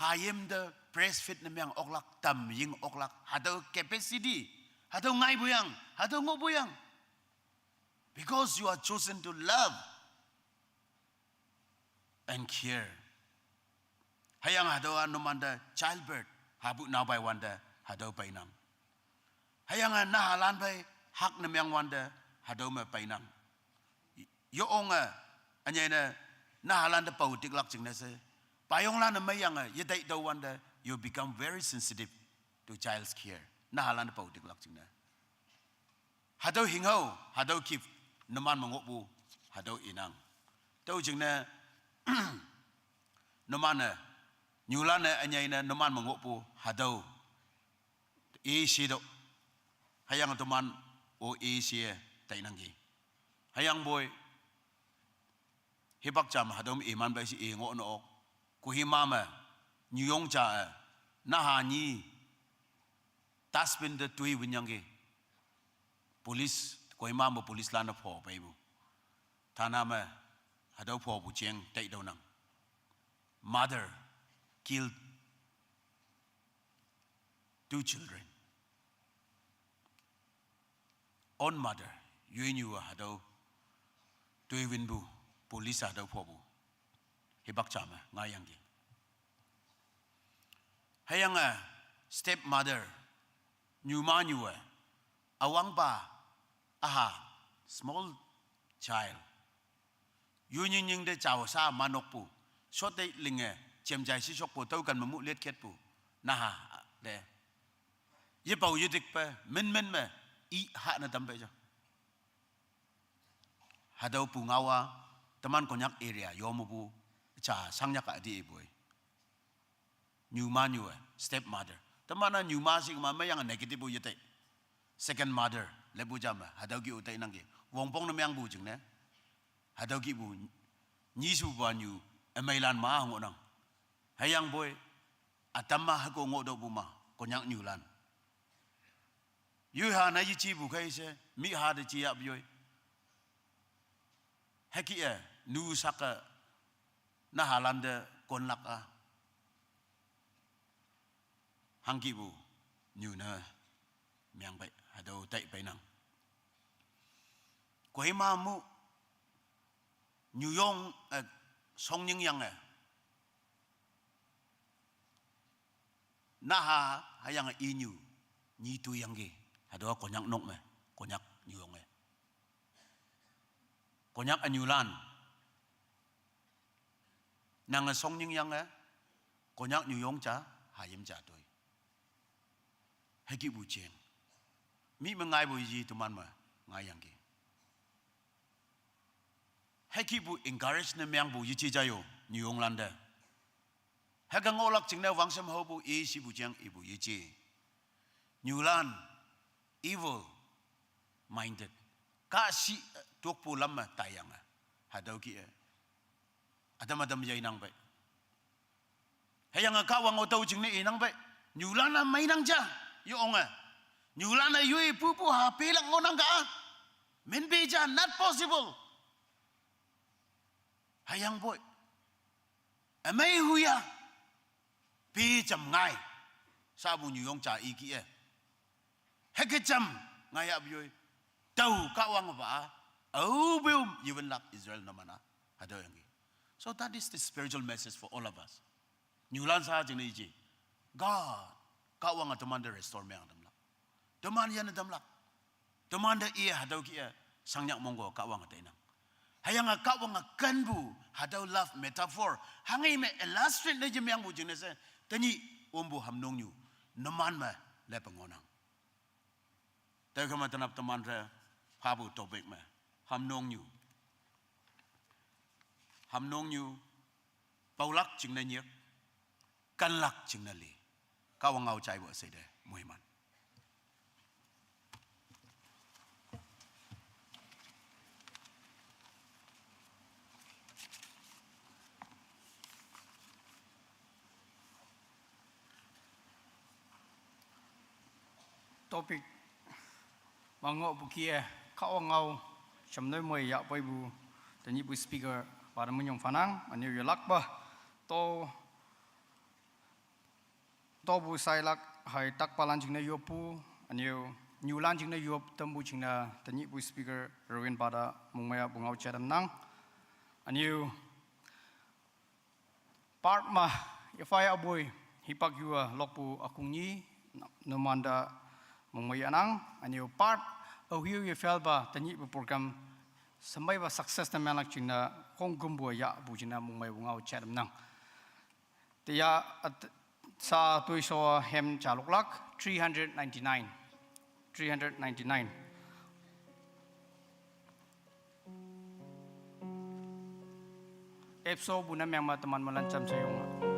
Hayim te breastfeed ne meang oklak, tam ying oklak, hatüo capacity, hatüo ngaipu yang, hatüo ngohpu yang. Because you are chosen to love and care. Hüyange hatüo-a numante childbirth, hapu naopai wante, hatüo peinang. Hüyange nahalan phei hak ne meang wante, hatüo me peinang. Yo onge, ünyei ne, nahalan te pao tiklak jingne she, payonglan-e meiyange yetai tüo wante, you become very sensitive to child's care. Nahalan te pao tiklak jingne. Hatüo hingao, hatüo gift, numan me ngohpu, hatüo inang. Tüo jingne, numan-e, nyulan-e, ünyei ne, numan me ngohpu, hatüo i shitüoh. Hüyange teman-o i she tainangki. Hüyangpoi hipak ja me hatüo me iman pei she i ngoh ne ok. Kohima me nyuyong ja-e, naha nyi dustbin te toi winyangki. Police, Kohima me police lan-e pho peipu. Thana me hatüo phopu jeng taitüonang. Mother killed two children. Own mother, yoinyu-a hatüo toi winpu, police hatüo phopu. Hipak ja me ngaiyangki. Hüyange stepmother, nyuma nyu-e, üwangpa, üha, small child, yu nyingnying te jao sha manokpu, shotte linge, jemjai shishokpu, tüoken me mu liet ketpu, naha te yepao yetikpe, minmin me, i ha ne tampe ja. Hatüo pungao-a, teman Konyak area yo mepu, ja shangnyak-a di ipoi. Nyuma nyu-e, stepmother. Teman-a nyuma shikma meyange negative-o yetai. Second mother, lepu ja me, hatüo kih-o tainangki. Wongpong ne meangpu jingne. Hatüo kihpu, nyishupa nyu, ümeilan ma ngohnang. Hüyangpoi, ütam ma hüko ngohtüohpu ma, Konyak nyulan. Yoiha na yejipu khei she, miha te jiyahpu yoi. Hükih-e, nu sak-e, nahalan te konlak-a. Hangkihpu, nyu ne, meang pei, hatüo tai peinang. Kohima mu, nyuyong, eh, shongnyingyange, naha, hüyange inyu, nyi toiyangki, hatüo Konyak nok me, Konyak nyuyonge. Konyak ünyulan, nange shongnyingyange, Konyak nyuyong ja, hayim ja toi. Heki bu jeng. Mi me ngai bu yi teman me ngai yang ki. Heki bu encourage ne meng bu yi chi ja yo, nyuyong lan de. Heka ngolak jing ne wangsem ho bu i si bu jeng i bu yi chi. Nyulan, evil minded. Ka si, eh, tok pu lam me tai yang, eh. Hadau ki, eh. Adam adam yai nang bai. Heyang a Kahwang o tau jing ne i nang bai. Nyulan a mai nang ja, yo ong, eh. Nyulan a yui pu pu ha pe lak ngo nang ka, ah. Min be ja, not possible. Heyang boy. Amai huya. Pi jam ngai. Sa bu nyuyong cha i ki, eh. Heke jam ngai ap yoi. Tau Kahwang ba. Au beum yiwen lak Israel namana. Hadau yang ki. So that is the spiritual message for all of us. Nyulan sa jing ne i ji. God. Kahwang a teman de restore me ang dem lak. Teman yan dem lak. Teman da i hadau ki, eh, sangyak monggo Kahwang a teinang. Heyang a Kahwang a kan bu hadau love metaphor. Hangi me illustrate ne jemyang bu jing ne se. Tanyi om bu hamnong nyu. Neman me le pengonang. Tau kama tenap teman re pha bu topic me. Hamnong nyu. Hamnong nyu. Paulak jing ne nyek. Kanlak jing ne li. Kahwang ngau chai bu se de. Muhiman. Topic mango bukie Kahwang ngau chamnoi moi ya poi bu tanyi bu speaker para menyong fanang aniu yolak ba to to bu sailak hai takpalan jing ne yopu aniu nyulan jing ne yop tambu jing ne tanyi bu speaker Reverend Bada mungmaya bu ngau chadam nang aniu part ma yafai abui hipak yua lokpu akung nyi numanda mungmaya nang aniu part ahiu yafel ba tanyi bu program sambai ba success na melak jing ne kong gumbu ya bu jing ne mungmaya bu ngau chadam nang. Tiya at sa tui so hem chaluk lak three hundred ninety nine. Three hundred ninety nine. Epso bu na meng ma teman malan cham sayong.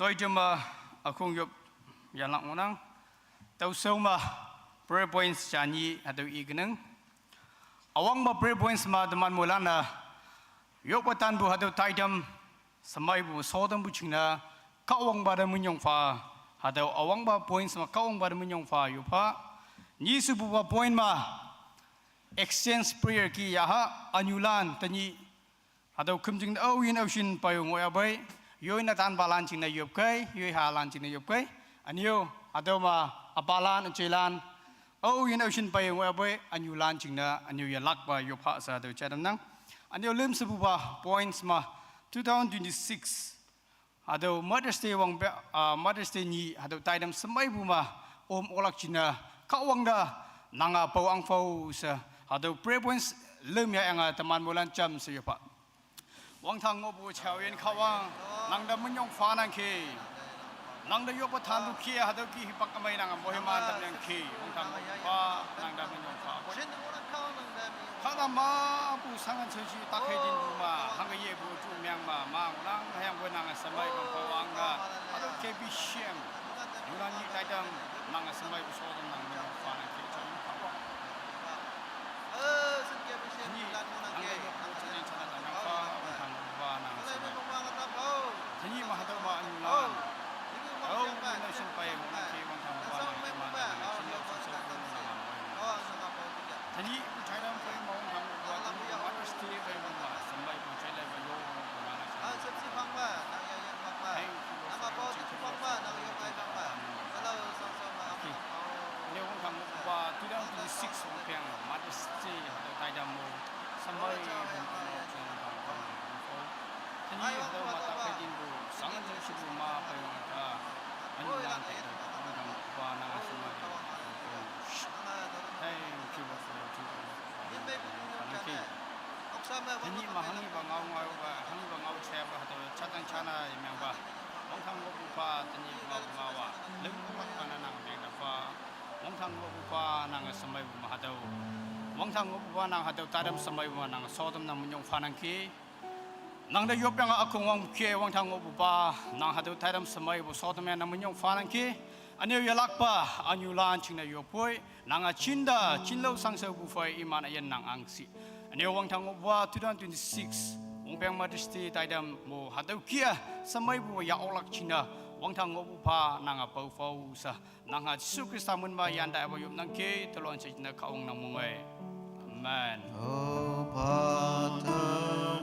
Oi, jema akung yop yalak ngonang. Tau sau ma prayer points jani hatau i kenang. Awang ma prayer points ma teman molana. Yop watan bu hatau taidam samai bu sodam bu chingna. Kawang ba da menyong fa. Hatau awang ba points ma kawang ba da menyong fa yop ha. Ni su bu ba point ma. Exchange prayer ki yaha anyulan tani. Hatau kum jing au yin au shin payo ngoi abai. Yoi na tan balan chingna yop kai, yoi ha lan chingna yop kai. Anio, hatau ma abalan, achelan. Au yin au shin payo ngoi abai, anyu lan chingna, anio ya lak ba yop ha sa hatau chadam nang. Anio lim sebu ba points ma two thousand twenty-six. Hatau Mother's Day wang ba, ah, Mother's Day ni, hatau taidam samai bu ma, om olak chingna, kawang da, nanga pau ang pau sa, hatau prayer points lim ya anga teman molan cham sa yop ha. Wang thang ngo bu chao yen kawang, nang da menyong fa nang ke. Nang da yop ba than bu ke, hatau ki hipak amai nang mo himan tam nang ke. Wang thang ngo bu ba, nang da menyong fa. Kha da ma bu sangan chau chi tak he din bu ma, hang ye bu chu myang ma, ma nang hayang bu nang samai bang pau ang da. Hatau ke bi siang. Yunan ni taidam, nang samai bu sodam nang menyong fa nang ke. Chao yen kawang. Tani, nang da yop bu chingna chana da nang fa, wang thang ngo bu ba nang samai. Tani ma hatau ma anyulan. Au, na shin pai mo nang ke wang thang ngo bu ba nang ma nang chin lo sa sa bu nang ma. Tani, bu taidam pai ma wang thang ngo bu ba tani Mother's Day pai mo ma samai bu chai lai ba yo ma nang. Thank you, Lord, for your teaching, Lord, for your teaching. Ne wang thang ngo bu ba two thousand twenty-six wang piang Mother's Day hatau taidam mo. Samai bu mo chang ba mo. Tani hatau ma tak pai din bu, sangan jing shi bu ma pai wang ta. Anyulan te da, wang thang ngo bu ba nang samai. Thank you, Lord, for your teaching. Nang ke. Tani ma hangi ba ngau ngau ba, hangi ba ngau che ba, hatau chatang chana imyang ba. Wang thang ngo bu ba, tani ngau ngau ba. Leng bu ba na nang meng da ba. Wang thang ngo bu ba nang samai bu ma hatau. Wang thang ngo bu ba nang hatau taidam samai bu ma nang sodam nang menyong fa nang ke. Nang da yop yang akung wang ke wang thang ngo bu ba, nang hatau taidam samai bu sodam yang nang menyong fa nang ke. Anio ya lak ba, anyu lan chingna yop poi, nang a chin da, chin lo sang sa bu fai iman ayan nang ang si. Anio wang thang ngo bu ba, two thousand twenty-six, wang piang Mother's Day taidam mo hatau kia, samai bu ya olak chingna, wang thang ngo bu ba, nang a pau pau sa, nang ha Jisu Krista mun ba yan da ba yop nang ke, telon chingna kawang nang mung ai. Amen. Oh, Pater,